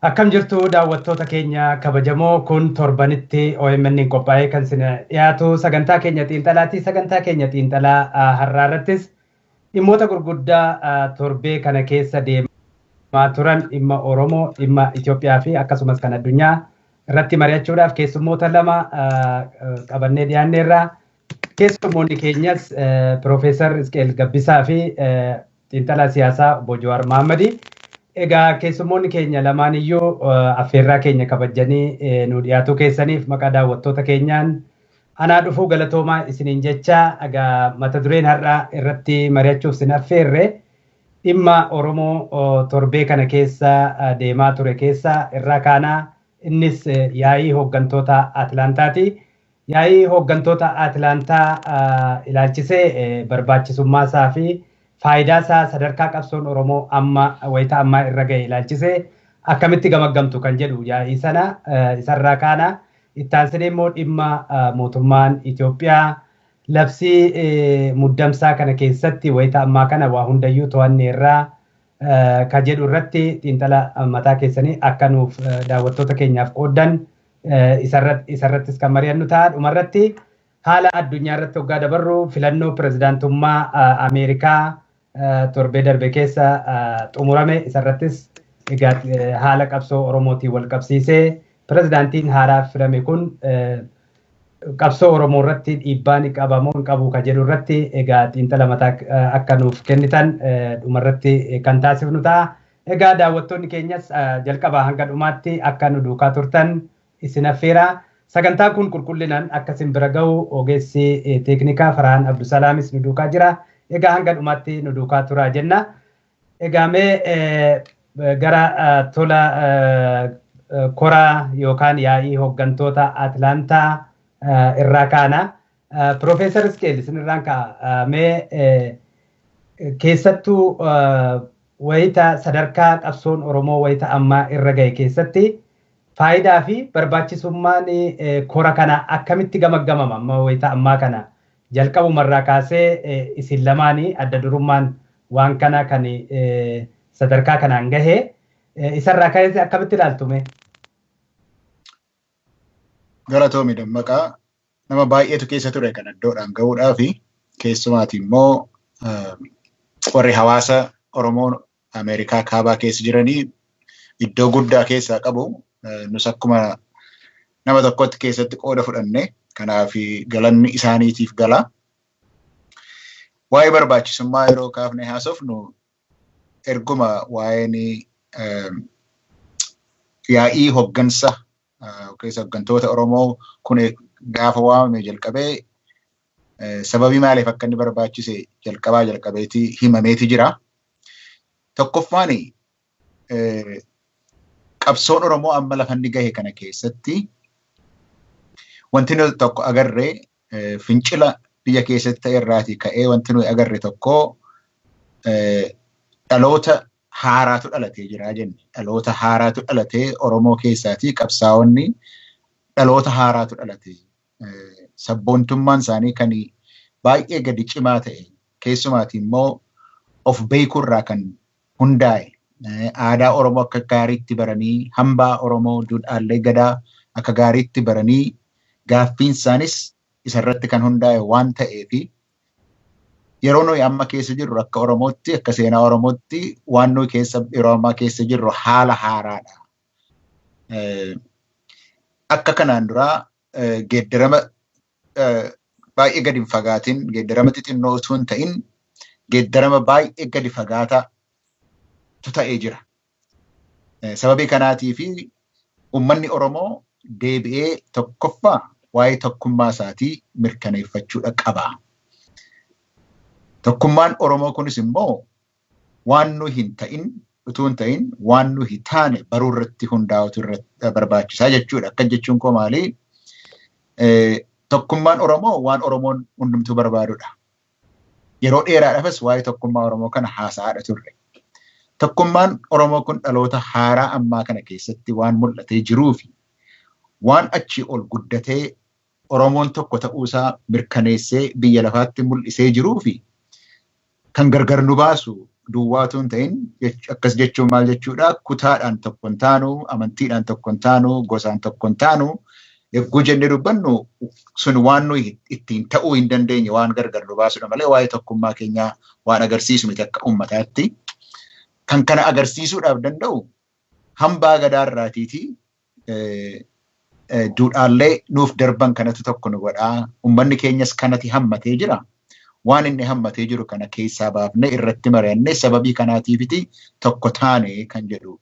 Akkam jirtu daawwattoota keenya kabajamoo, kun torbanitti OMN qophaa'ee kan isin dhiyaatu sagantaa keenya xiinxalaati. Sagantaa keenya xiinxalaa har'aa irrattis dhimmoota gurguddaa torbee kana keessa deemaa turan, dhimma Oromoo, dhimma Itoophiyaa fi akkasumas kan addunyaa irratti mari'achuudhaaf keessummoota lama qabannee dhiyaanneerra. Keessummoonni keenyas Piroofeesar Isqeel Gabbisaa fi xiinxalaa siyaasaa obbo Jawaar Mahaammadi. Egaa keessummoonni keenya lamaan iyyuu affeerraa keenya kabajanii nu dhiyaatuu keessaniif maqaa daawwattoota keenyaan anaa dhufuu, galatoomaa isiniin jecha. Egaa mata dureen har'aa irratti mari'achuuf isin affeerre dhimma Oromoo torbee kana keessa deemaa ture keessa irraa kaanaa, innis yaa'ii hooggantoota Atlaantaati. Yaa'ii hooggantoota Atlaantaa ilaalchisee barbaachisummaa isaa fi faayidaa isaa, sadarkaa qabsoon Oromoo amma wayita ammaa irra ga'e ilaalchisee akkamitti gamaggamtu kan jedhu yaa'ii sana isarraa kaana. Ittaansinee immoo dhimma mootummaan Itoophiyaa labsii muddamsaa kana keessatti wayita ammaa kana waa hundayyuu to'anneerraa ka jedhu irratti xiinxala mataa keessanii akka nuuf daawwattoota keenyaaf qooddan isarrattis kan mari'annu ta'a. Dhumarratti haala addunyaa irratti hoggaa dabarru, filannoo pirezidaantummaa Ameerikaa torbee darbe keessa xumurame isarrattis egaa haala qabsoo Oromootiin wal qabsiisee pirezidaantiin haaraa filame kun qabsoo Oromoo irratti dhiibbaa ni qaba moo hin qabu ka jedhu irratti egaa xiinxala mataa akka nuuf kennitan dhumarratti kan taasifnu ta'a. Egaa daawwattoonni keenyas jalqabaa hanga dhumaatti akka nu duukaa turtan isin affeera. Sagantaan kun qulqullinaan akka isin bira gahu ogeessi teeknikaa Farhaan Abdusalaamis nu duukaa jira. Egaa hanga dhumaatti nu duukaa turaa jenna. Egaa mee gara tola koraa yookaan yaa'ii hooggantoota Atlaantaa irraa kaana. Piroofeesar Isqeel, isin irraan ka'a. Mee keessattuu wayita sadarkaa qabsoon Oromoo wayita ammaa irra gahe keessatti faayidaa fi barbaachisummaan kora kana akkamitti gamaggamama amma wayita ammaa kana, jalqabumarraa kaasee isin lamaanii adda durummaan waan kana kan sadarkaa kanaan gahe, isarraa ka'ee akkamitti ilaaltume? Galatoomi Dammaqaa, nama baay'eetu keessa ture kan iddoodhaan gahuudhaa fi keessumaati immoo warri hawaasa Oromoo Ameerikaa kaabaa keessa jiranii iddoo guddaa keessaa qabu. Nus akkuma nama tokkotti keessatti qooda fudhanne, kanaaf galanni isaaniitiif gala. Waa'ee barbaachisummaa yeroo kaafne haasofnu, erguma waa'een yaa'ii hooggansa keessa hooggantoota Oromoo kun gaafa waamame jalqabee sababii maaliif akka inni barbaachise jalqabaa jalqabeeti himameeti jira. Tokkoffaan, qabsoon Oromoo amma lafa inni gahe kana keessatti wanti nuti tokko agarre, fincila biyya keessatti ta'e irraatii ka'ee wanti nuyi agarre tokko, dhaloota haaraatu dhalatee jira jenne. Dhaloota haaraatu dhalatee Oromoo keessaatii, qabsaa'onni dhaloota haaraatu dhalate. Sabboontummaan isaanii kan baay'ee gadi cimaa ta'e, keessumaati immoo of beekuurraa kan hundaa'e, aadaa Oromoo akka gaariitti baranii, hambaa Oromoo, duudhaalee gadaa akka gaariitti baranii, gaaffiin isaanis isarratti kan hundaa'e waan ta'eefi, yeroo nuyi amma keessa jirru akka Oromootti, akka seenaa Oromootti, waan nuyi keessa yeroo ammaa keessa jirru haala haaraadha. Akka kanaan duraa geeddarama baay'ee gadi hin fagaatin, geeddarama xixinnoo utuu hin ta'in, geeddarama baay'ee gadi fagaataatu ta'ee jira. Sababii kanaatii fi uummanni Oromoo deebi'ee tokkoffaa waa'ee tokkummaa isaatii mirkaneeffachuudha qaba. Tokkummaan Oromoo kunis immoo waan nu hin ta'in utuu hin ta'in waan nu hin taane baruu irratti hundaa'utu irratti barbaachisaa jechuudha. Akkan jechuun koo maali? Tokkummaan Oromoo waan Oromoon hundumtuu barbaadudha. Yeroo dheeraadhaafis waa'ee tokkummaa Oromoo kana haasa'aadha turre. Tokkummaan Oromoo kun dhaloota haaraa ammaa kana keessatti waan mul'atee jiruu fi waan achii ol guddatee Oromoon tokko ta'uusaa mirkaneessee biyya lafaatti mul'isee jiruu fi kan gargar nu baasu Duwwaatu hin ta'in, akkas jechuun maal jechuudha? Kutaadhaan tokko hin taanu, amantiidhaan tokko hin taanu, gosaan tokko hin taanu yogguu jennee dubbannu, sun waan nuyi ittiin ta'uu hin dandeenye, waan gargar nu baasudha malee waa'ee tokkummaa keenyaa waan agarsiisu miti akka uummataatti. Kan kana agarsiisuudhaaf danda'u hambaa gadaarraatiiti duudhaallee nuuf darban kanatu tokko nu godhaa. Uummanni keenyas kanatti hammatee jira. Waan inni hammatee jiru kana keessaa baafnee irratti mari'annee sababii kanaatiifiti tokko taane kan jedhu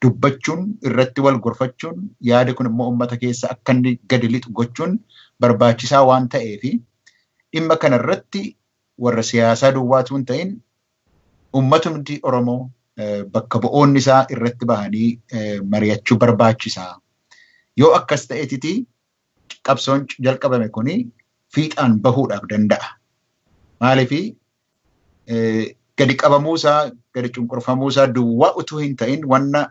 dubbachuun, irratti wal gorfachuun, yaada kun immoo uummata keessa akka inni gadi lixu gochuun barbaachisaa waan ta'eefi, dhimma kana irratti warra siyaasaa duwwaatu hin ta'in, uummatumti Oromoo bakka bu'oonni isaa irratti bahanii mari'achuu barbaachisaa. Yoo akkas ta'etiti qabsoon jalqabame kuni fiixaan bahuudhaaf danda'a. Maaliifi, gadi qabamuusaa, gadi cunqurfamuusaa duwwaa utuu hin ta'in, wanna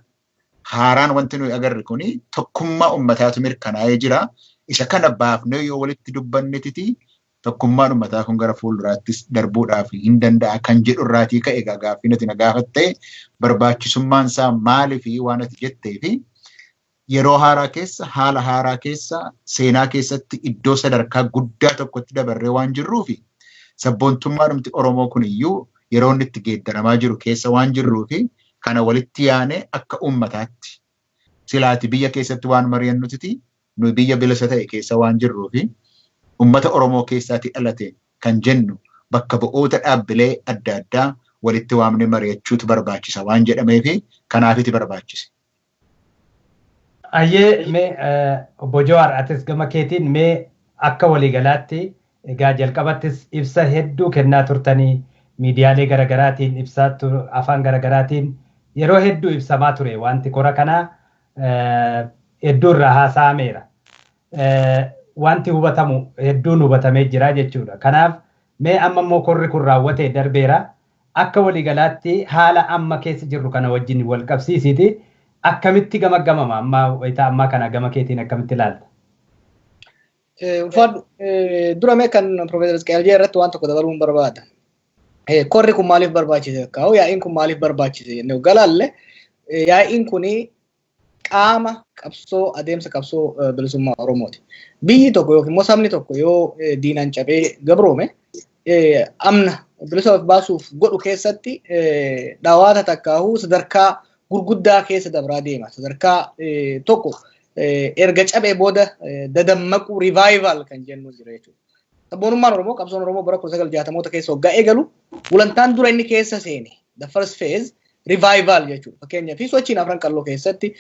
haaraan wanti nuyi agarre kuni tokkummaa uummataatu mirkanaa'ee jira. Isa kana baafnee yoo walitti dubbannetiti tokkummaan uummataa kun gara fuulduraattis darbuudhaaf hin danda'a kan jedhu irraatii ka'e. Egaa gaaffii nuti na gaafattee barbaachisummaan isaa maaliifi waan ati jettee fi yeroo haaraa keessa, haala haaraa keessa, seenaa keessatti iddoo sadarkaa guddaa tokkotti dabarree waan jirruufi, sabboontummaan Oromoo kun iyyuu yeroo inni itti geeddaramaa jiru keessa waan jirruufi, kana walitti yaane akka uummataatti silaati biyya keessatti waan mari'annutiti, nu biyya bilisa ta'e keessa waan jirruufi, uummata Oromoo keessaatti dhalate kan jennu bakka bu'oota dhaabbilee adda addaa walitti waamnee mari'achuutu barbaachisa waan jedhameefi kanaafiti barbaachise. Ayyee, mee obbo Jawaar, atis gama keetiin mee akka waliigalaatti, egaa jalqabattis ibsa hedduu kennaa turtanii, miidiyaalee garaagaraatiin ibsaa, afaan garaagaraatiin yeroo hedduu ibsamaa ture, wanti kora kanaa hedduu irraa haasa'ameera. Wanti hubatamu hedduun hubatamee jira jechuudha. Kanaaf mee amma immoo korri kun raawwatee darbeera. Akka waliigalaatti haala amma keessa jirru kana wajjin wal qabsiisiiti. Akkamitti gamaggamama amma wayitaa ammaa kana, gama keetiin akkamitti ilaalta? Ulfaadhu, dura mee kan Profeesar Isqeel irratti waan tokko dabaluun barbaada. Korri kun maaliif barbaachise? Kaa'u yaa'iin kun maaliif barbaachise jennee galaalle, yaa'iin kuni qaama qabsoo, adeemsa qabsoo bilisummaa Oromooti. Biyyi tokko yookiin immoo sabni tokko yoo diinaan cabee gabroome, amna bilisa of baasuuf godhu keessatti dhawaata takkaahuu sadarkaa gurguddaa keessa dabraa deema. Sadarkaa tokko erga cabee booda dadammaquu, revival kan jennu jira jechuudha. Sabboonummaan Oromoo, qabsoon Oromoo bara 1960moota keessa waggaa eegalu, gulantaan dura inni keessa seene, the first phase, revival jechuudha. Fakkeenyaaf, sochiin Afran Qalloo keessatti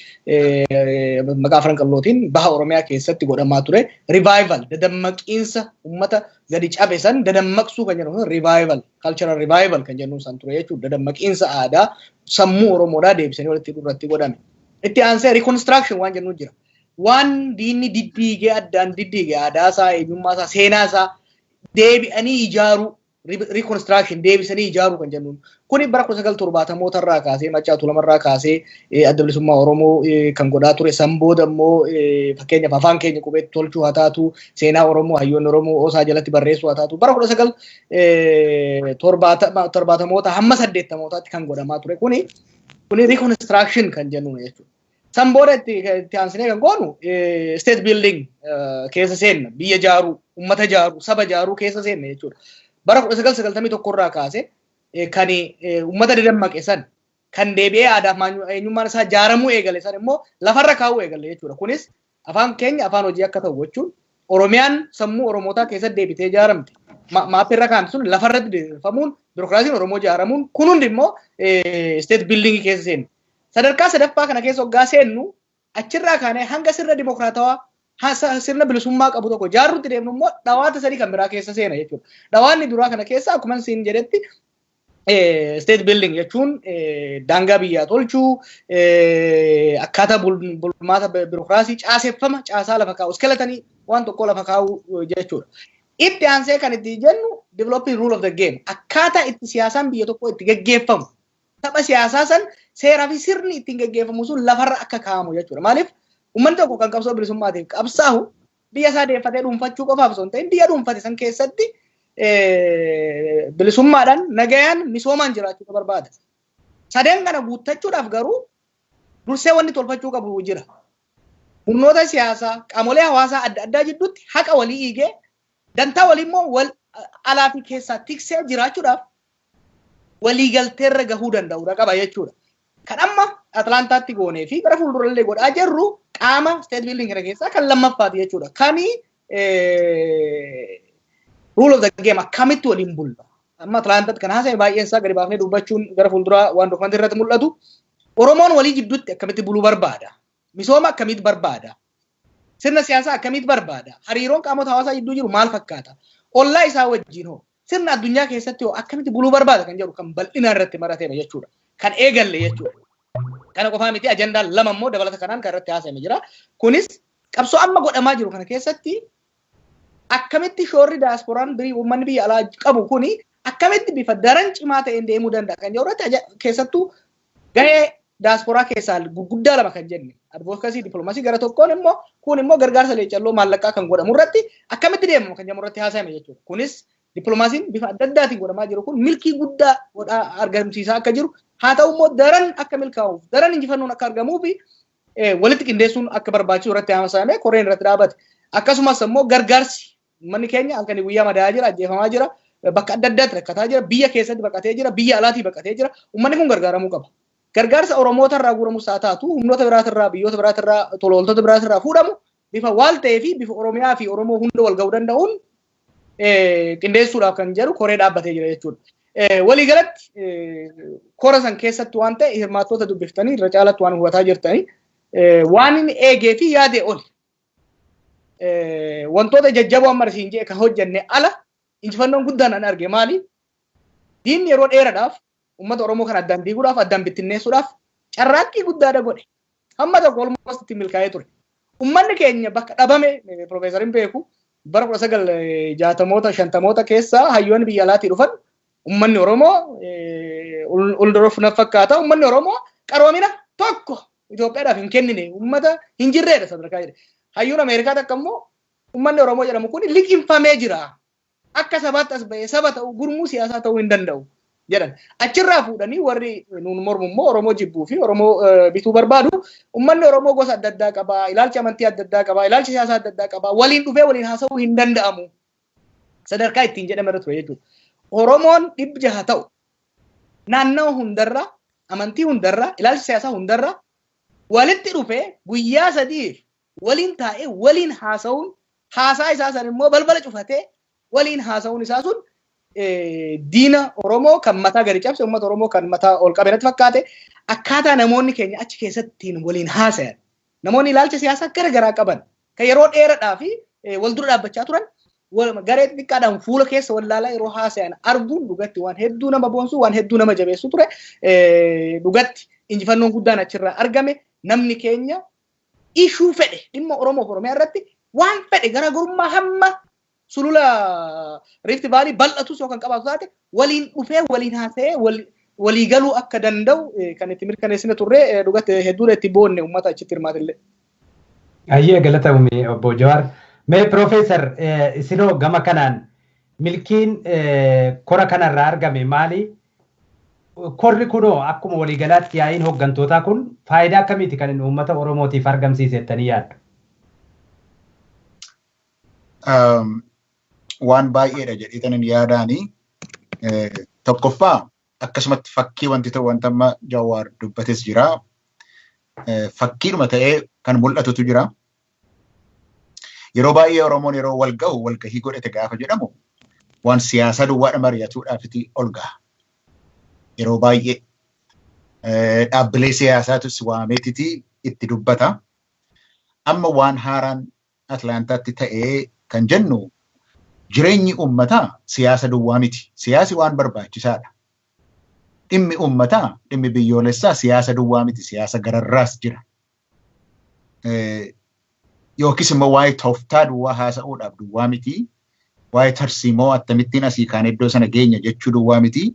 maqaa Afran Qallootiin baha Oromiyaa keessatti godhamaa ture revival, dadammaqiinsa uummata gadi cabe san dadammaqsuu kan jedhamu revival, cultural revival kan jennu san ture jechuudha. Dadammaqiinsa aadaa sammuu Oromoodhaa deebisanii walitti irratti godhame. Itti aansee reconstruction waan jennu jira. Waan diinni diddiigee, addaan diddiige, aadaa isaa, eenyummaa isaa, seenaa isaa deebi'anii ijaaruu, reconstruction, deebisanii ijaaruu kan jennuun. Kuni bara 1970moota irraa kaasee, Maccaa Tuulamarraa kaasee Adda Bilisummaa Oromoo kan godhaa ture. San booda immoo fakkeenyaaf afaan keenya qubeetti tolchuu haa taatu, seenaa Oromoo hayyoonni Oromoo OSA jalatti barreessuu haa taatu, bara 1970moota hamma 80mootaatti kan godhamaa ture. Kuni reconstruction kan jennuun jechuudha. San booda itti aansinee kan goonu state building keessa seenna, biyya ijaaruu, uummata ijaaruu, saba ijaaruu keessa seenna jechuudha. Bara 1991 irraa kaasee kan uummata dadammaqe san, kan deebi'ee aadaaf eenyummaan isaa ijaaramuu eegale san immoo lafarra kaa'uu eegale jechuudha. Kunis afaan keenya afaan hojii akka ta'u gochuun, Oromiyaan sammuu Oromootaa keessatti deebitee ijaaramte. Maappirra kaa'amte sun lafarratti diriirfamuun, biirokiraasiin Oromoo ijaaramuun, kun hundi immoo state building keessa seenna. Sadarkaa sadaffaa kana keessa hoggaa seennu, achirraa kaanee hanga sirna dimokiraatawaa, sirna bilisummaa qabu tokko ijaarrutti deemnu immoo dhawaata sadii kan biraa keessa seena jechuudha. Dhawaanni duraa kana keessa, akkuma siin jedhetti, state building jechuun daangaa biyyaa tolchuu, akkaataa bulmaata biirokiraasii, caaseffama caasaa lafa kaa'u, skeletonii waan tokko lafa kaa'u jechuudha. Itti aansee kan itti jennu developing rule of the game, akkaataa itti siyaasaan biyya tokko itti geggeeffamu, tapha siyaasaa san seeraa fi sirni ittiin geggeeffamu sun lafarra akka kaa'amu jechuudha. Maaliif, uummanni tokko kan qabsoo bilisummaatiif qabsaa'u biyya isaa deeffatee dhuunfachuu qofaaf osoo hin ta'in, biyya dhuunfate san keessatti Bilisummaadhaan, nagayaan, misoomaan jiraachuu barbaada. Sadeen kana guuttachuudhaaf garuu dursee wanni tolfachuu qabu jira. Humnoota siyaasaa, qaamolee hawaasaa adda addaa jidduutti haqa walii eegee, dantaa walii immoo wal alaa fi keessaa tiksee jiraachuudhaaf waliigalteerra gahuu danda'uudha qaba jechuudha. Kan amma Atlaantaatti goonee fi gara fuuldurallee godhaa jirru qaama state building kana keessaa kan lammaffaati jechuudha. Kani rule of the game, akkamitti waliin bulla. Amma Atlaantaatti kan haasa'e baay'een isaa gadi baafnee dubbachuun gara fuulduraa waan dokumentii irratti mul'atu. Oromoon walii jidduutti akkamitti buluu barbaada? Misooma akkamitti barbaada? Sirna siyaasaa akkamitti barbaada? Hariiroon qaamota hawaasaa jidduu jiru maal fakkaata? Ollaa isaa wajjin hoo? Sirna addunyaa keessatti hoo akkamitti buluu barbaada kan jedhu kan bal'inaan irratti marateera jechuudha. Kan eegalle jechuudha. Kana qofaa miti, ajandaan lama immoo dabalata kanaan kan irratti haasa'ame jira. Kunis qabsoo amma godhamaa jiru kana keessatti akkamitti shoorri daasporaan uummanni biyya alaa qabu kuni akkamitti bifa daran cimaa ta'een deemuu danda'a kan jedhu irratti, keessattuu gahee daasporaa keessaa gurguddaa lama kan jenne, advocacy, dippiloomaasii gara tokkoon immoo, kun immoo gargaarsa leecalloo maallaqaa kan godhamu irratti akkamitti deemamu kan jedhamu irratti haasa'ame jechuudha. Kunis dippiloomaasiin bifa adda addaatiin godhamaa jiru kun milkii guddaa godhaa argamsiisaa akka jiru, haa ta'u immoo daran akka milkaa'uuf, daran injifannoon akka argamuu fi walitti qindeessuun akka barbaachisu irratti haasa'ame, koreen irratti dhaabate. Akkasumas immoo gargaarsi, uummanni keenya halkanii guyyaa madaa'aa jira, ajjeefamaa jira, bakka adda addaatti rakkataa jira, biyya keessatti baqatee jira, biyya alaatii baqatee jira. Uummanni kun gargaaramuu qaba. Gargaarsa Oromoota irraa guuramus haa taatu, humnoota biraatirraa, biyyoota biraatirraa, tolooltota biraatirraa fuudhamu bifa waal ta'ee fi bifa Oromiyaa fi Oromoo hunda wal ga'uu danda'uun qindeessuudhaaf kan jedhu koree dhaabbatee jira jechuudha. Waliigalatti kora san keessatti waan ta'e hirmaattoota dubbiftanii irra caalatti waan hubataa jirtanii, waan inni eegee fi yaadee oli. Wantoota jajjaboo amma isiin jedhe kan hojjenne ala injifannoon guddaan an arge maali? Diinni yeroo dheeraadhaaf uummata Oromoo kan addaan diiguudhaaf, addaan bittinneessuudhaaf carraaqqii guddaadha godhe. Hamma tokko olmoos itti milkaa'ee ture. Uummanni keenya bakka dhabame, Piroofeesariin beeku, bara 1960moota 50moota keessa hayyoonni biyya alaatii dhufan, uummanni Oromoo ol na fakkaata. Uummanni Oromoo qaroomina tokko Itoophiyaadhaaf hin kennine, uummata hin jirreedha sadarkaa jedhe. Hayyuun Ameerikaa takka immoo uummanni Oromoo jedhamu kun liqinfamee jira. Akka sabaatti as ba'ee saba ta'uu, gurmuu siyaasaa ta'uu hin danda'u jedhan. Achirraa fuudhanii warri nuun mormu immoo Oromoo jibbuu fi Oromoo bituu barbaadu, uummanni Oromoo gosa adda addaa qaba, ilaalcha amantii adda addaa qaba, ilaalcha siyaasaa adda addaa qaba, waliin dhufee waliin haasa'uu hin danda'amu. Sadarkaa ittiin jedhame irra ture jechuudha. Oromoon 600 ta'u naannawa hundarra, amantii hundarra, ilaalcha siyaasaa hundarra walitti dhufee guyyaa 3f waliin taa'ee waliin haasa'uun, haasaa isaa san immoo balbala cufatee waliin haasa'uun isaa sun diina Oromoo kan mataa gadi cabse, uummata Oromoo kan mataa ol qabe natti fakkaate. Akkaataa namoonni keenya achi keessatti waliin haasayan, namoonni ilaalcha siyaasaa gara garaa qaban kan yeroo dheeraadhaa fi wal dura dhaabbachaa turan garee xixiqqaadhaan fuula keessa wallaalaa yeroo haasayan arguun dhugatti waan hedduu nama boonsu, waan hedduu nama jabeessu ture. Dhugatti injifannoon guddaan achirraa argame, namni keenya ishuu fedhe dhimma Oromoo fi Oromiyaa irratti waan fedhe garaagarummaa hamma sulula Rift Valley bal'atus yoo kan qabaatu taate waliin dhufee waliin haasa'ee walii galuu akka danda'u kan itti mirkaneessine turre. Dhugatti hedduudha itti boonne uummata achitti hirmaatillee. Ayyee, galatoomii obbo Jawaar. Mee Piroofeesar, isinoo gama kanaan milkiin kora kanarraa argame maali? Korri kunoo akkuma waliigalaatti yaa'iin hooggantootaa kun faayidaa akkamiiti kan inni uummata Oromootiif argamsiise jettanii yaaddu? Waan baay'eedha jedhee yaadaanii. Tokkoffaa, akkasumatti fakkii wanti ta'u, wanta amma Jawaar dubbates jira. Fakkiidhuma ta'ee kan mul'atutu jira. Yeroo baay'ee Oromoon yeroo wal gahu, walgahii godhate gaafa jedhamu, waan siyaasaa duwwaadha mari'atuudhaafiti ol gaha. Yeroo baay'ee dhaabbilee siyaasaatu waameetiti itti dubbata. Amma waan haaraan Atlaantaatti ta'ee kan jennu, jireenyi uummataa siyaasa duwwaa miti. Siyaasi waan barbaachisaadha. Dhimmi uummataa, dhimmi biyyoolessaa siyaasa duwwaa miti, siyaasa gararraas jira. Yookiis immoo waa'ee tooftaa duwwaa haasa'uudhaaf duwwaa miti. Waa'ee tarsiimoo akkamittiin asii kaan iddoo sana geenya jechuu duwwaa miti.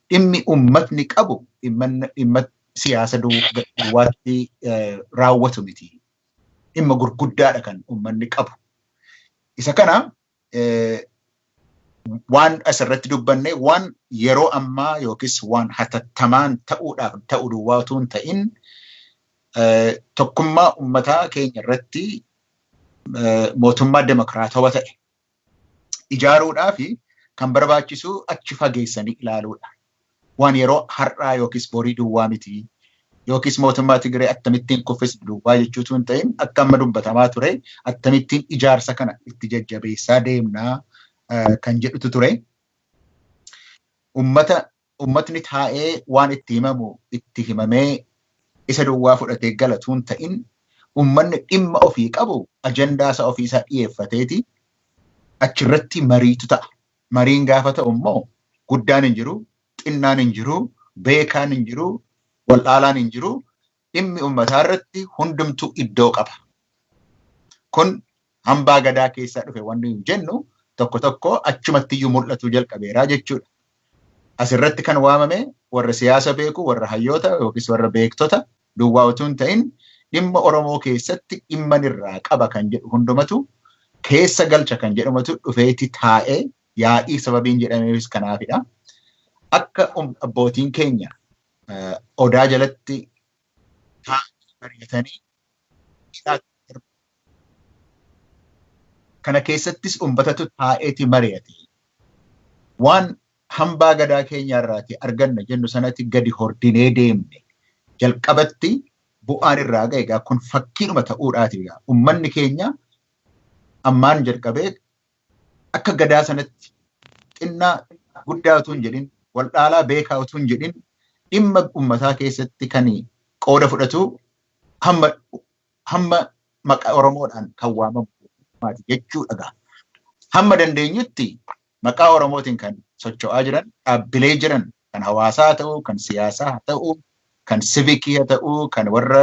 Dhimmi uummatni qabu dhimma siyaasa duwwaatti raawwatu miti. Dhimma gurguddaadha kan uummanni qabu. Isa kana Waan asirratti dubbanne waan yeroo ammaa yookiis waan hatattamaan ta'uudhaaf ta'u duwwaa utuu hin ta'in tokkummaa uummataa keenya irratti mootummaa demokiraatawaa ta'e ijaaruudhaaf kan barbaachisu achi fageessanii ilaaluudha. Waan yeroo har'aa yookiis borii duwwaa miti yookiis mootummaa Tigree akkamittiin kuffisnu duwwaa jechuutu hin ta'in akka amma dubbatamaa ture akkamittiin ijaarsa kana itti jajjabeessaa deemnaa kan jedhutu ture. Uummatni taa'ee waan itti himamu itti himamee isa duwwaa fudhatee galatu hin ta'in uummanni dhimma ofii qabu ajandaa isaa ofiisaa dhiyeeffateeti achirratti mariitu ta'a. Mariin gaafa ta'u immoo guddaan hin jiru, xinnaan hin jiru, beekaan hin jiru, wal'aalaan hin jiru, dhimmi uummataa irratti hundumtuu iddoo qaba. Kun hambaa gadaa keessaa dhufe wanni hin jennu tokko tokko achumatti iyyuu mul'atu jalqabeeraa jechuudha. Asirratti kan waamame warra siyaasa beeku, warra hayyoota yookiis warra beektota duwwaa utuu hin ta'in dhimma Oromoo keessatti dhimma irraa qaba kan jedhu hundumatu keessa galcha kan jedhamatu dhufeeti taa'ee yaa'ii sababiin jedhameefis kanaafidha. Akka abbootiin keenya odaa jalatti taa'anii mari'atanii kana keessattis uummatatu taa'eeti mari'ate. Waan hambaa gadaa keenya irraati arganna jennu sanatti gadi hordinee deemne jalqabatti bu'aan irraa ga'e egaa kun fakkiidhuma ta'uudhaati egaa uummanni keenya ammaan jalqabee akka gadaa sanatti xinnaa guddaa utuu hin jedhin waldhaalaa beekaa utuu hin jedhin dhimma uummataa keessatti kan qooda fudhatu hamma maqaa Oromoodhaan kan waamamu jechuudha egaa. Hamma dandeenyutti maqaa Oromootiin kan socho'aa jiran dhaabbilee jiran kan hawaasaa haa ta'u, kan siyaasaa haa ta'u, kan sivikii haa ta'u, kan warra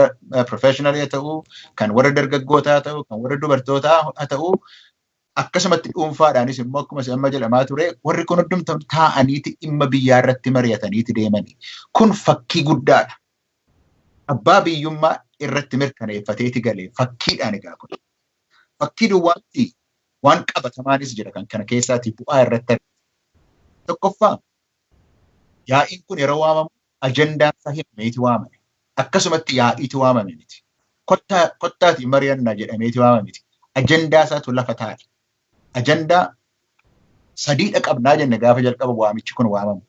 professional haa ta'u, kan warra dargaggootaa haa ta'u, kan warra dubartootaa haa ta'u, akkasumatti dhuunfaadhaanis immoo akkuma amma jedhamaa ture warri kun hundumtuu taa'aniiti dhimma biyyaa irratti mari'ataniiti deemani. Kun fakkii guddaadha. Abbaa biyyummaa irratti mirkaneeffateeti galee fakkiidhaan egaa kun. Fakkii duwwaatti waan qabatamaanis jira kan kana keessaati bu'aa irratti argama. Tokkoffaa yaa'iin kun yeroo waamamu ajandaan isaa himameeti waamame. Akkasumatti yaa'iitu waamame miti. Kottaati mari'annaa jedhameeti waamame miti. Ajandaa isaatu lafa taa'e. Ajandaa sadiidha qabnaa jenne gaafa jalqaba waamichi kun waamamu.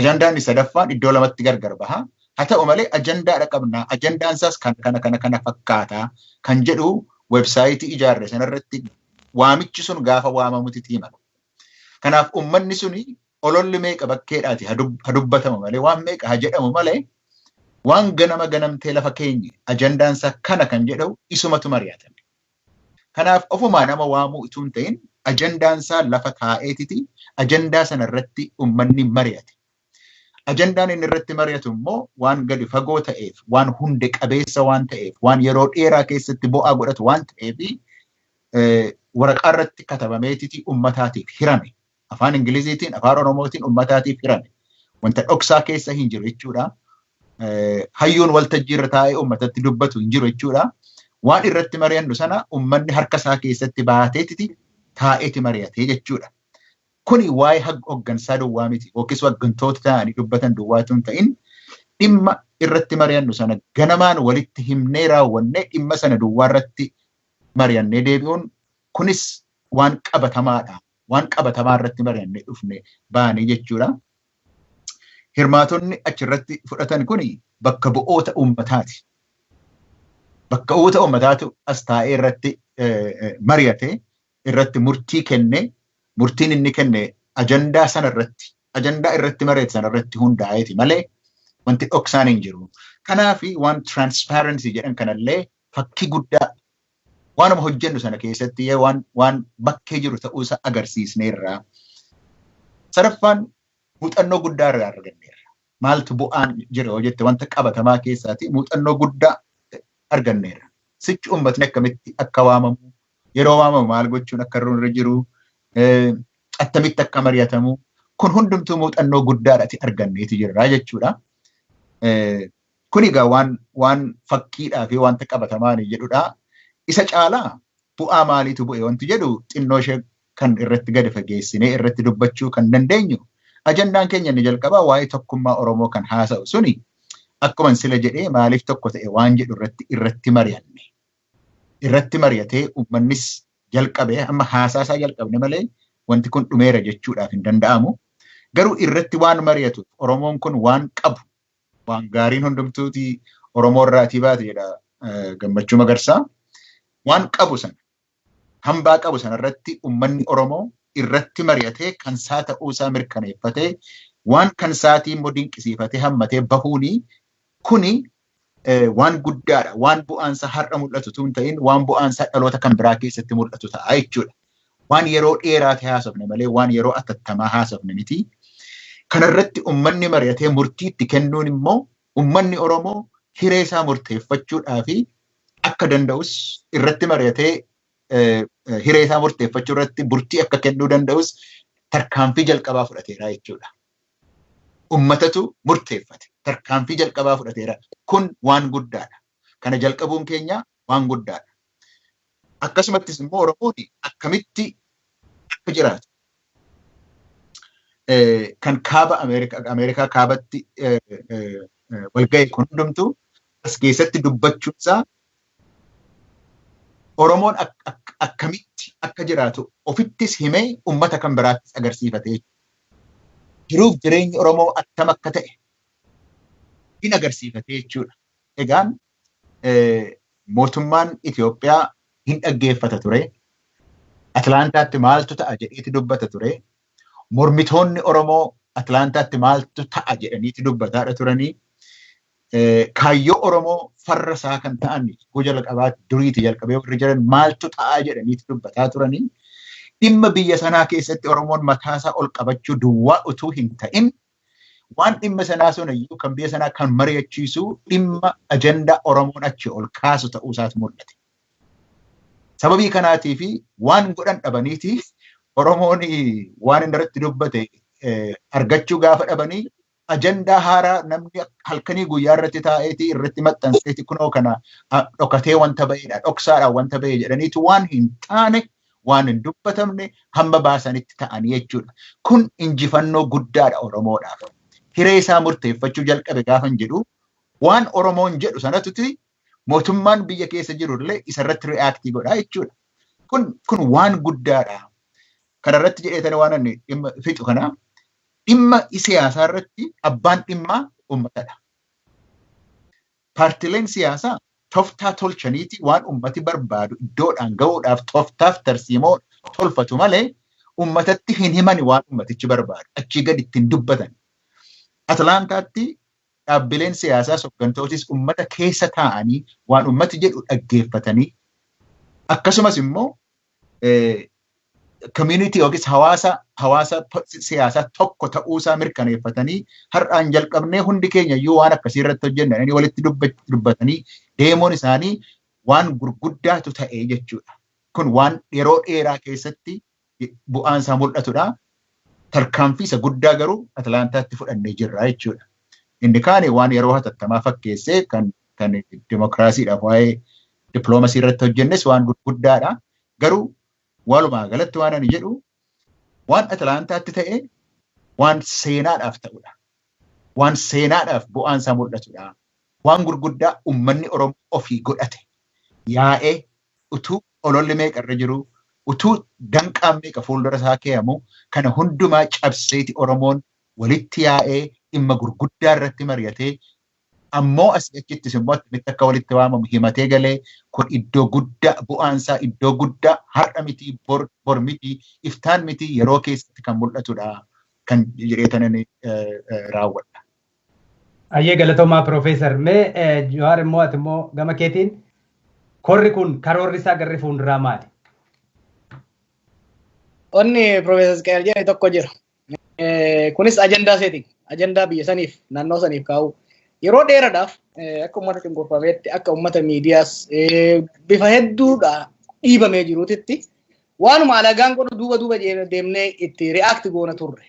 Ajandaan sadaffaan iddoo lamatti gargar baha. Haa ta'u malee ajandaadha qabnaa. Ajandaan isaas kan kana kana kana fakkaataa kan jedhu websaayitii ijaarre sanarratti waamichi sun gaafa waamamutti himama. Kanaaf uummanni suni ololli meeqa bakkeedhaati haa dubbatamu malee waan meeqa haa jedhamu malee waan ganama ganamtee lafa keenye ajandaan isaa kana kan jedhamu isumatu mari'atame. Kanaaf ofumaa nama waamuu utuu hin ta'in ajandaan isaa lafa taa'eetiti ajandaa sana irratti uummanni mari'ate. Ajandaan inni irratti mari'atu immoo waan gadi fagoo ta'eef, waan hunde qabeessa waan ta'eef, waan yeroo dheeraa keessatti bu'aa godhatu waan ta'eef waraqaa irratti katabameetiti uummataatiif hirame. Afaan Ingiliziitiin, afaan Oromootiin uummataatiif hirame. Wanta dhoksaa keessa hin jiru jechuudha. Hayyuun waltajjii irra taa'ee uummatatti dubbatu hin jiru jechuudha. Waan irratti mari'annu sana uummanni harka isaa keessatti baateetiti taa'eeti mari'atee jechuudha. Kuni waa'ee hoggansaa duwwaa miti yookiis hoggantoota ta'anii dubbatan duwwaatu hin ta'in dhimma irratti mari'annu sana ganamaan walitti himnee raawwannee dhimma sana duwwaa irratti mari'annee deebi'uun kunis waan qabatamaadha. Waan qabatamaa irratti mari'annee dhufne baanii jechuudha. Hirmaatonni achirratti fudhatan kuni bakka bu'oota uummataati. Bakka bu'oota uummataatu as taa'ee irratti mari'ate irratti murtii kenne murtiin inni kenne ajandaa sana irratti ajandaa irratti mari'ate sana irratti hundaa'eeti malee wanti dhoksaan hin jiru. Kanaafi waan transparency jedhan kanallee fakkii guddaa waanuma hojjennu sana keessatti waan bakkee jiru ta'uusaa agarsiisneerra. Sadaffaan muuxannoo guddaa irraa arganneerra. Maaltu bu'aan jira yoo jette wanta qabatamaa keessaati muuxannoo guddaa arganneerra. Sichi uummatni akkamitti akka waamamu, yeroo waamamu maal gochuun akka irra jiru, attamitti akka mari'atamu kun hundumtuu muuxannoo guddaadhaati arganneeti jirra jechuudha. Kun egaa waan fakkiidhaa fi wanta qabatamaan jedhudha. Isa caalaa bu'aa maaliitu bu'e wanti jedhu xinnoo ishee kan irratti gadi fageessinee irratti dubbachuu kan dandeenyu ajandaan keenya inni jalqabaa waa'ee tokkummaa Oromoo kan haasa'u suni akkuma sila jedhee maaliif tokko ta'e waan jedhu irratti mari'anne. Irratti mari'atee uummannis jalqabee amma haasaasaa jalqabne malee wanti kun dhumeera jechuudhaaf hin danda'amu. Garuu irratti waan mari'atu Oromoon kun waan qabu waan gaariin hundumtuuti Oromoo irraatii baate jedha Gammachuu Magarsaa. Waan qabu sana hambaa qabu sana irratti uummanni Oromoo irratti mari'atee kan isaa ta'uusaa mirkaneeffatee waan kan isaatii immoo dinqisiifatee hammatee bahuuni kuni waan guddaadha. Waan bu'aansaa har'a mul'atu tun ta'in waan bu'aansaa dhaloota kan biraa keessatti mul'atu ta'a jechuudha. Waan yeroo dheeraati haasofne malee waan yeroo atattamaa haasofne miti. Kanarratti uummanni mari'atee murtii itti kennuun immoo uummanni Oromoo hiree isaa murteeffachuudhaa fi akka danda'us irratti mari'atee hiree isaa murteeffachuu irratti murtii akka kennuu danda'us tarkaanfii jalqabaa fudhateera jechuudha. Uummatatu murteeffate. Tarkaanfii jalqabaa fudhateera. Kun waan guddaadha. Kana jalqabuun keenya waan guddaadha. Akkasumattis immoo Oromoon akkamitti akka jiraatu kan kaaba Ameerikaa kaabatti walga'e kun hundumtuu as keessatti dubbachuunsaa Oromoon akkamitti akka jiraatu ofittis himee uummata kan biraattis agarsiifatee jiruuf jireenyi Oromoo attam akka ta'e hin agarsiifatee jechuudha. Egaan mootummaan Itoophiyaa hin dhaggeeffata ture. Atlaantaatti maaltu ta'a jedheeti dubbata ture. Mormitoonni Oromoo Atlaantaatti maaltu ta'a jedhaniiti dubbataadha turanii. Kaayyoo Oromoo farra isaa kan ta'an goja duriiti jalqabee warri jiran maaltu ta'a jedhaniiti dubbataa turanii. Dhimma biyya sanaa keessatti Oromoon mataasaa ol qabachuu duwwaa utuu hin ta'in waan dhimma sanaa sun iyyuu kan biyya sanaa kan mari'achiisu dhimma ajandaa Oromoon achi ol kaasu ta'uu isaatu mul'ate. Sababii kanaatii fi waan godhan dhabaniiti Oromoon waan inni irratti dubbate argachuu gaafa dhabanii ajandaa haaraa namni halkanii guyyaa irratti taa'eeti irratti maxxanseeti kunoo kana dhokatee wanta ba'eedha dhoksaadhaan wanta ba'e jedhaniitu waan hin taane waan hin dubbatamne hamma baasanitti ta'anii jechuudha. Kun injifannoo guddaadha Oromoodhaaf. Hiree isaa murteeffachuu jalqabe gaafan jedhu waan Oromoon jedhu sanatutti mootummaan biyya keessa jirullee isarratti ri'aaktii godhaa jechuudha. Kun waan guddaadha. Kanarratti jedheetani waan inni dhimma fixu kana dhimma siyaasaa irratti abbaan dhimmaa uummatadha. Paartileen siyaasaa toftaa tolchaniiti waan uummati barbaadu iddoodhaan gahuudhaaf toftaaf tarsiimoo tolfatu malee uummatatti hin himani waan uummatichi barbaadu achii gadi ittiin dubbatan. Atlaantaatti dhaabbileen siyaasaa hoggantootis uummata keessa taa'anii waan uummati jedhu dhaggeeffatanii akkasumas immoo community yookiis hawaasa siyaasaa tokko ta'uusaa mirkaneeffatanii har'aan jalqabnee hundi keenya iyyuu waan akkasii irratti hojjenna inni walitti dubbatanii deemuun isaanii waan gurguddaatu ta'e jechuudha. Kun waan yeroo dheeraa keessatti bu'aan isaa mul'atudha. Tarkaanfii isa guddaa garuu Atlaantaatti fudhannee jirra jechuudha. Inni kaane waan yeroo hatattamaa fakkeessee kan dimokiraasiidhaaf waa'ee dippiloomasii irratti hojjennes waan gurguddaadha. Garuu walumaa galatti waan ani jedhu waan Atlaantaatti ta'e waan seenaadhaaf ta'udha. Waan seenaadhaaf bu'aan isaa mul'atudha. Waan gurguddaa uummanni Oromoo ofii godhate yaa'ee utuu ololli meeqa irra jiru utuu danqaan meeqa fuuldura isaa kee'amu kana hundumaa cabseeti Oromoon walitti yaa'ee dhimma gurguddaa irratti mari'atee ammoo asii achittis immoo akkamitti akka walitti waamamu himatee galee kun iddoo guddaa bu'aansaa iddoo guddaa har'a miti bor miti iftaan miti yeroo keessatti kan mul'atudha kan jedheetanan raawwadha. Ayyee galatoomaa Piroofeesar. Mee Jawaar immoo ati immoo gama keetiin korri kun karoorri isaa garri fuulduraa maali? Onni Piroofeesar Isqeel jedhe tokko jira. Kunis ajandaa seeti. Ajandaa biyya saniif naannoo saniif kaa'u. Yeroo dheeraadhaaf akka uummata cunqurfameetti akka uummata miidiyaas bifa hedduudha dhiibamee jiruutitti waanuma alagaan godhu duuba duuba deemnee itti react goona turre.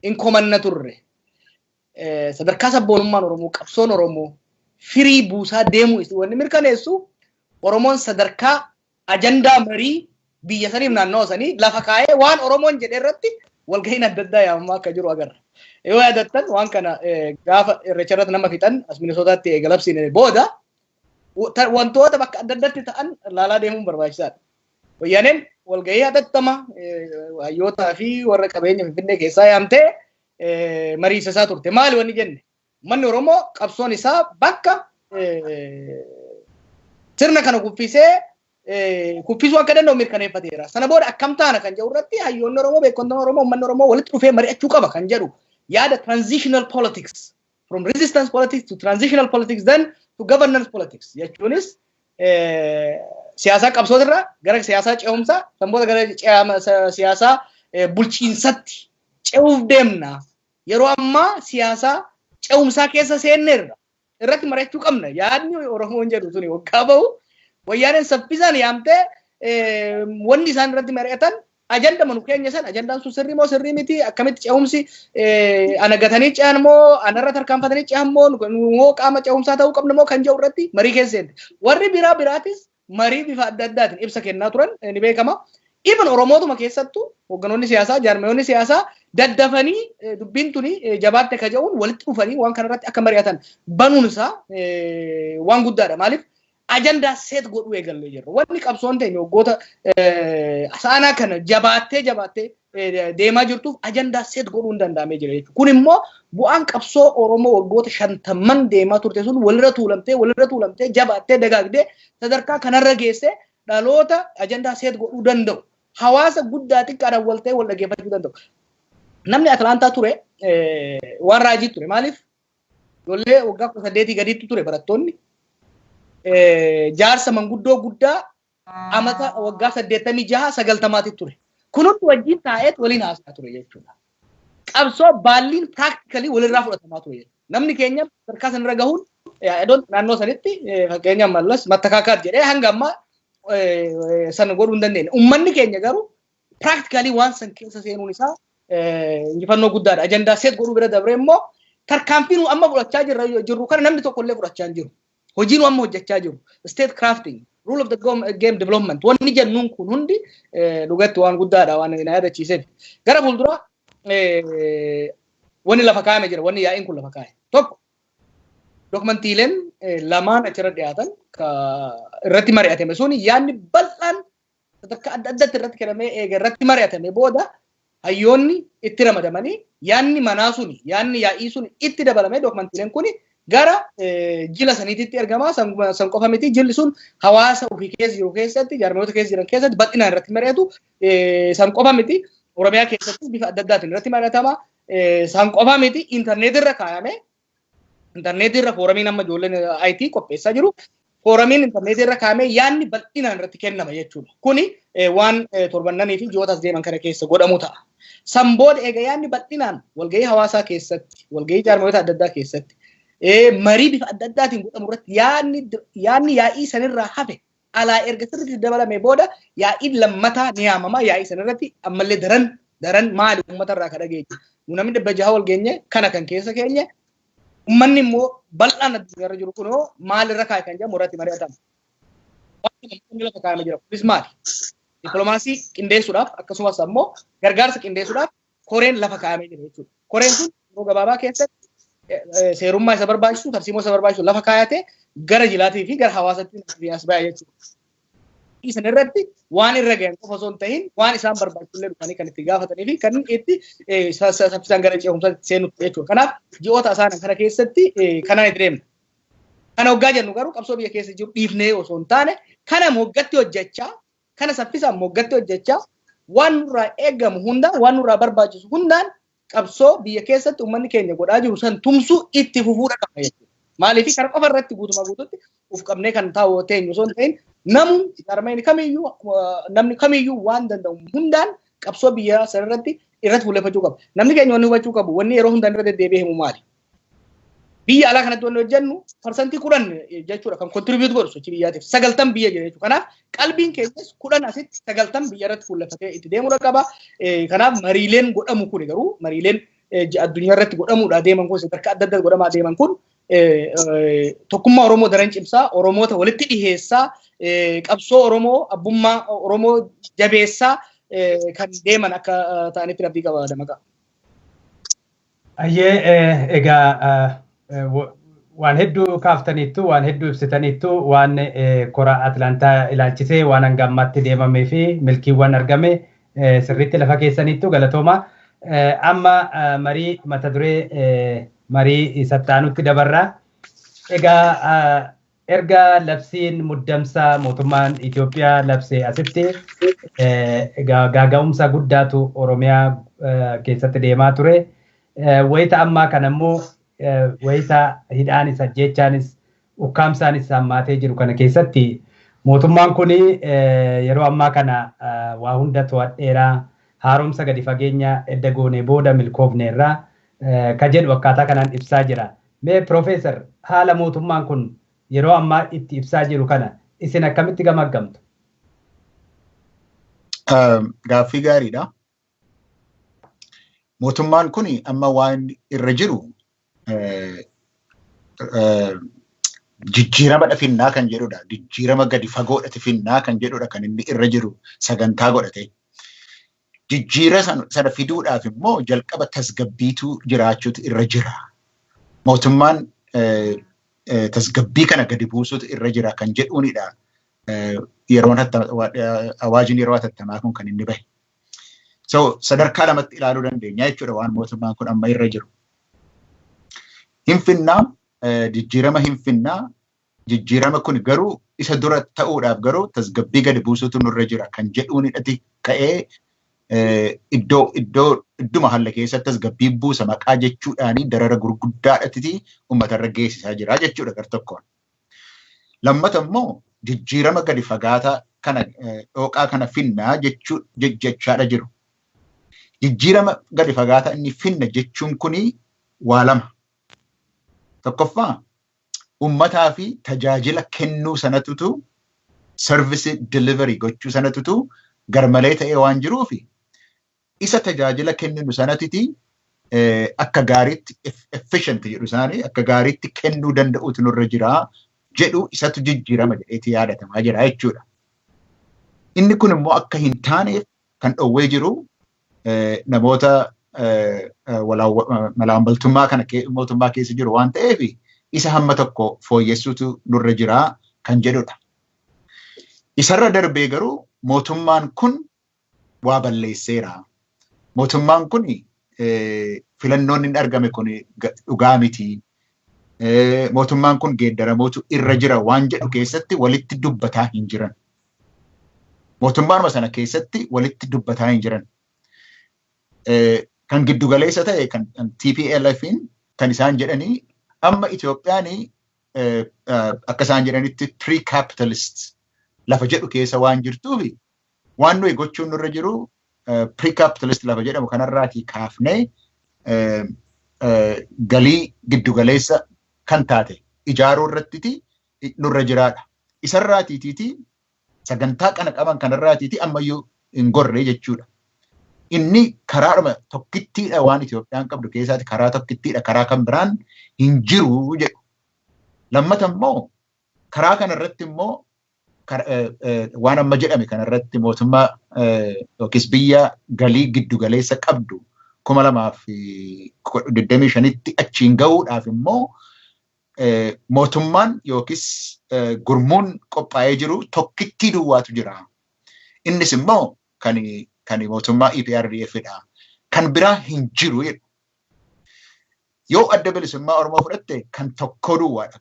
Inkomanna turre. Sadarkaa sabboonummaan Oromoo qabsoon Oromoo firii buusaa deemuu wanni mirkaneessu Oromoon sadarkaa ajandaa marii Biyya saniif naannoo sanii lafa kaa'ee waan Oromoon jedhe irratti walgahiin adda addaa yaamamaa akka jiru agarra. Yoo yaadattan, waan kana gaafa Irreecha irratti nama fixan as Minisootaatti eegalabsiine booda wantoota bakka adda addaatti ta'an laalaa deemuun barbaachisaadha. Wayyaaneen walgahii hatattama hayyootaa fi warra qabeenya Finfinnee keessaa yaamtee mariisisaa turte. Maali wanni jenne? Uummanni Oromoo qabsoon isaa bakka sirna kana kuffisee kuffisuu akka danda'u mirkaneeffateera. Sana booda akkam taana kan jedhu irratti hayyoonni Oromoo, beektonni Oromoo, uummanni Oromoo walitti dhufee mari'achuu qaba kan jedhu yaada transitional politics, from resistance politics to transitional politics, then to governance politics jechuunis siyaasaa qabsootirraa gara siyaasaa ce'umsaa, san booda gara siyaasaa bulchiinsatti ce'uuf deemna. Yeroo ammaa siyaasaa ce'umsaa keessa seenneerra. Irratti mari'achuu qabna. Yaadni Oromoon jedhu suni waggaa bahu Wayyaaneen saffisaan yaamtee wanni isaan irratti mari'atan ajanda manu keenya san, ajandaan sun sirrii moo sirrii miti, akkamitti ce'umsi, ana gatanii ce'an moo anarra tarkaanfatanii ce'an moo moo qaama ce'umsaa ta'uu qabna moo kan jedhu irratti marii keessa seente. Warri biraa biraatis marii bifa adda addaatiin ibsa kennaa turan ni beekama. Even Oromootuma keessattuu hoogganoonni siyaasaa, jaarmayoonni siyaasaa daddafanii dubbiin tuni jabaatte ka jedhuun walitti dhufanii waan kanarratti akka mari'atan banuun isaa waan guddaadha. Maaliif, ajandaa set godhuu eegallee jirra. Wanni qabsoon teenya waggoota asaanaa kana jabaattee jabaattee deemaa jirtuuf ajandaa set godhuu hin danda'amee jira jechuudha. Kun immoo bu'aan qabsoo Oromoo waggoota 50n deemaa turte sun walirra tuulamtee, walirra tuulamtee, jabaattee, dagaagdee sadarkaa kanarra geessee dhaloota ajandaa set godhuu danda'u, hawaasa guddaa xiqqaadhaan wal ta'ee wal dhaggeeffachuu danda'u. Namni Atlaantaa ture waan raajii ture. Maaliif, ijoollee waggaa 18 gadiitti ture barattoonni. Jaarsa manguddoo guddaa amata waggaa 86 90tti ture. Kun hundi wajjin taa'eet waliin haasaa ture jechuudha. Qabsoo baalliin practically walirraa fudhatamaa ture jechuudha. Namni keenya sadarkaa sanarra gahuun idoon naannoo sanitti, fakkeenyaaf Mallas mattakaakaat jedhee hanga ammaa sana godhuu hin dandeenye. Uummanni keenya garuu practically waan san keessa seenuun isaa injifannoo guddaadha. Ajandaa set godhuu bira dabree immoo tarkaanfii nu amma fudhachaa jirru kana namni tokko illee fudhachaa hin jiru. Hojii nu amma hojjechaa jiru. State crafting, rule of the game development. Wanni jennuun kun hundi dhugatti waan guddaadha waan na yaadachiiseef. Gara fuulduraa wanni lafa kaa'ame jira. Wanni yaa'iin kun lafa kaa'e. Tokko, dokumentiileen lamaan achirra dhiyaatan irratti mari'atame sun yaadni bal'aan sadarkaa adda addaatti irratti kennamee eega irratti mari'atame booda hayyoonni itti ramadamanii yaadni manaa suni, yaadni yaa'ii sun itti dabalamee dokumentiileen kuni gara jila saniititti ergamaa. San qofa miti, jilli sun hawaasa ofii keessa jiru keessatti, jaarmiyoota keessa jiran keessatti bal'inaan irratti mari'atu. San qofa miti, Oromiyaa keessatti bifa adda addaatiin irratti mari'atama. San qofa miti, intarneetirra kaayame, intarneetirra foorumiin amma ijoolleen IT qopheessaa jiru, foorumiin intarneetirra kaayamee yaadni bal'inaan irratti kennama jechuudha. Kuni waan torbannanii fi ji'oota as deeman kana keessa godhamu ta'a. San booda eega yaadni bal'inaan walgahii hawaasaa keessatti, walgahii jaarmiyoota adda addaa keessatti, marii bifa adda addaatiin godhamu irratti yaadni yaa'ii sanirraa hafe alaa erga sirriitti dabalame booda yaa'iin lammataa ni yaamama. Yaa'ii sanirratti ammallee daran daran maali uummata irraa ka dhageenye. Nu namni 600 wal geenye kana kan keessa keenye, uummanni immoo bal'aan addunyaarra jiru kunoo maalirra kaa'e kan jedhamu irratti mari'atama. Waan lafa kaa'amee jira. Kunis maali? Dippiloomaasii qindeessuudhaaf akkasumas ammoo gargaarsa qindeessuudhaaf koreen lafa kaa'amee jira jechuudha. Koreen kun yeroo gabaabaa keessatti seerummaa isa barbaachisu, tarsiimoo isa barbaachisu lafa kaayatee gara jilaatii fi gara hawaasatti as ba'e jechuudha. Isan irratti waan irra gahan qofa osoo hin ta'in waan isaan barbaachisu illee dhufanii kan itti gaafatanii fi kan itti saffisaan gara ce'umsaatti seenutti jechuudha. Kanaaf ji'oota isaan kana keessatti kanaan itti deemna. Kana hoggaa jennu garuu qabsoo biyya keessa jiru dhiifnee osoo hin taane, kana moggatti hojjechaa, kana saffisaan moggatti hojjechaa, waan nurraa eegamu hundaan, waan nurraa barbaachisu hundaan qabsoo biyya keessatti uummanni keenya godhaa jiru san tumsuu itti fufuudha qaba jechuudha. Maaliif, kana qofa irratti guutumaa guututti uf qabnee kan taa'u teenyu osoo hin ta'in, namu jaarmayni kamiyyuu, namni kamiyyuu waan danda'u hundaan qabsoo biyya sanarratti irratti fuulleffachuu qaba. Namni keenya wanni hubachuu qabu, wanni yeroo hundaan irra deddeebi'ee himu maali? Biyya alaa kanatti wanni hojjennu 10% jechuudha kan contribute godhu sochii biyyaatiif. 90 biyya jira jechuudha. Kanaaf qalbiin keenyas 10 asitti, 90 biyya irratti fuulleffatee itti deemuudha qaba. Kanaaf mariileen godhamu kuni garuu mariileen addunyaa irratti godhamuudha deeman kun sadarkaa adda addaa godhamaa deeman kun tokkummaa Oromoo daran cimsaa, Oromoota walitti dhiheessaa, qabsoo Oromoo abbummaa Oromoo jabeessaa kan deeman akka ta'anitti abdii qaba Dammaqaa. Ayyee, egaa waan hedduu kaaftaniittu, waan hedduu ibsitaniittu, waan kora Atlaantaa ilaalchisee waan hanga ammaatti deemamee fi milkiiwwan argame sirriitti lafa keessaniittu, galatooma. Amma marii mata duree marii sattaanutti dabarra. Egaa erga labsiin muddamsaa mootummaan Itoophiyaa labsee asitti gaaga'umsa guddaatu Oromiyaa keessatti deemaa ture. Wayita ammaa kana immoo wayita hidhaanis ajjeechaanis ukkaamsaanis hammaatee jiru kana keessatti mootummaan kun yeroo ammaa kana waa hunda to'adheeraa, haaromsa gadi fageenya edda goonee booda milkoofneerraa ka jedhu akkaataa kanaan ibsaa jira. Mee Piroofeesar, haala mootummaan kun yeroo ammaa itti ibsaa jiru kana isin akkamitti gamaggamtu? Gaaffii gaariidha. Mootummaan kun amma waan irra jiru jijjiirama finnaa kan jedhudha. Jijjiirama gadi fagoodha finnaa kan jedhudha kan inni irra jiru sagantaa godhate. Jijjiira sana fiduudhaaf immoo jalqaba tasgabbiitu jiraachuutu irra jira. Mootummaan tasgabbii kana gadi buusuutu irra jira kan jedhuunidha. Yeroon awaajin yeroo hatattamaa kun kan inni bahe. So sadarkaa lamatti ilaaluu dandeenya jechuudha waan mootummaan kun amma irra jiru. Hinfinnaa, jijjiirama hinfinnaa, jijjiirama kun garuu isa dura ta'uudhaaf garuu tasgabbii gadi buusuutu nurra jira kan jedhuunidhati ka'ee iddoo iddoo idduma haala keessatti tasgabbii buusa maqaa jechuudhaanii darara gurguddaadhati uummatarra geessisaa jira jechuudha gar tokkoon. Lammata immoo jijjiirama gadi fagaataa kana dhooqaa kana finnaa jechuu jechaadha jiru. Jijjiirama gadi fagaataa inni finna jechuun kuni waa lama. Tokkoffaa, uummataa fi tajaajila kennuu sanatutu, service delivery gochuu sanatutu garmalee ta'ee waan jiruufi isa tajaajila kenninu sanatiti akka gaariitti, efficient jedhu isaanii, akka gaariitti kennuu danda'utu nurra jira jedhu, isatu jijjiirama jedheeti yaadatamaa jira jechuudha. Inni kun immoo akka hin taaneef kan dhowwee jiru namoota malaammaltummaa kana mootummaa keessa jiru waan ta'eef isa hamma tokko fooyyessuutu nurra jira kan jedhudha. Isarra darbee garuu mootummaan kun waa balleesseera. Mootummaan kun filannoon inni argame kun dhugaa miti. Mootummaan kun geeddaramuutu irra jira waan jedhu keessatti walitti dubbataa hin jiran. Mootummaanuma sana keessatti walitti dubbataa hin jiran. Kan giddugaleessa ta'e kan TPLFin kan isaan jedhanii amma Itoophiyaan akka isaan jedhanitti pre-capitalist lafa jedhu keessa waan jirtuufi waan nuyi gochuun nurra jiru pre-capitalist lafa jedhamu kanarraatii kaafnee galii giddugaleessa kan taate ijaaruu irrattiti nurra jiraadha. Isarraatiitiiti sagantaa kana qaban kanarraatiiti ammayyuu hin gorre jechuudha. Inni karaadhuma tokkittiidha waan Itoophiyaan qabdu keessaati, karaa tokkittiidha, karaa kan biraan hin jiru jedhu. Lammata immoo karaa kanarratti immoo waan amma jedhame kanarratti mootummaa yookiis biyya galii giddugaleessa qabdu 2025tti achiin gahuudhaaf immoo mootummaan yookiis gurmuun qophaa'ee jiru tokkittii duwwaatu jira. Innis immoo kan mootummaa EPRDF dha. Kan biraa hin jiru jedhu. Yoo Adda Bilisummaa Oromoo fudhatte kan tokko duwwaadha.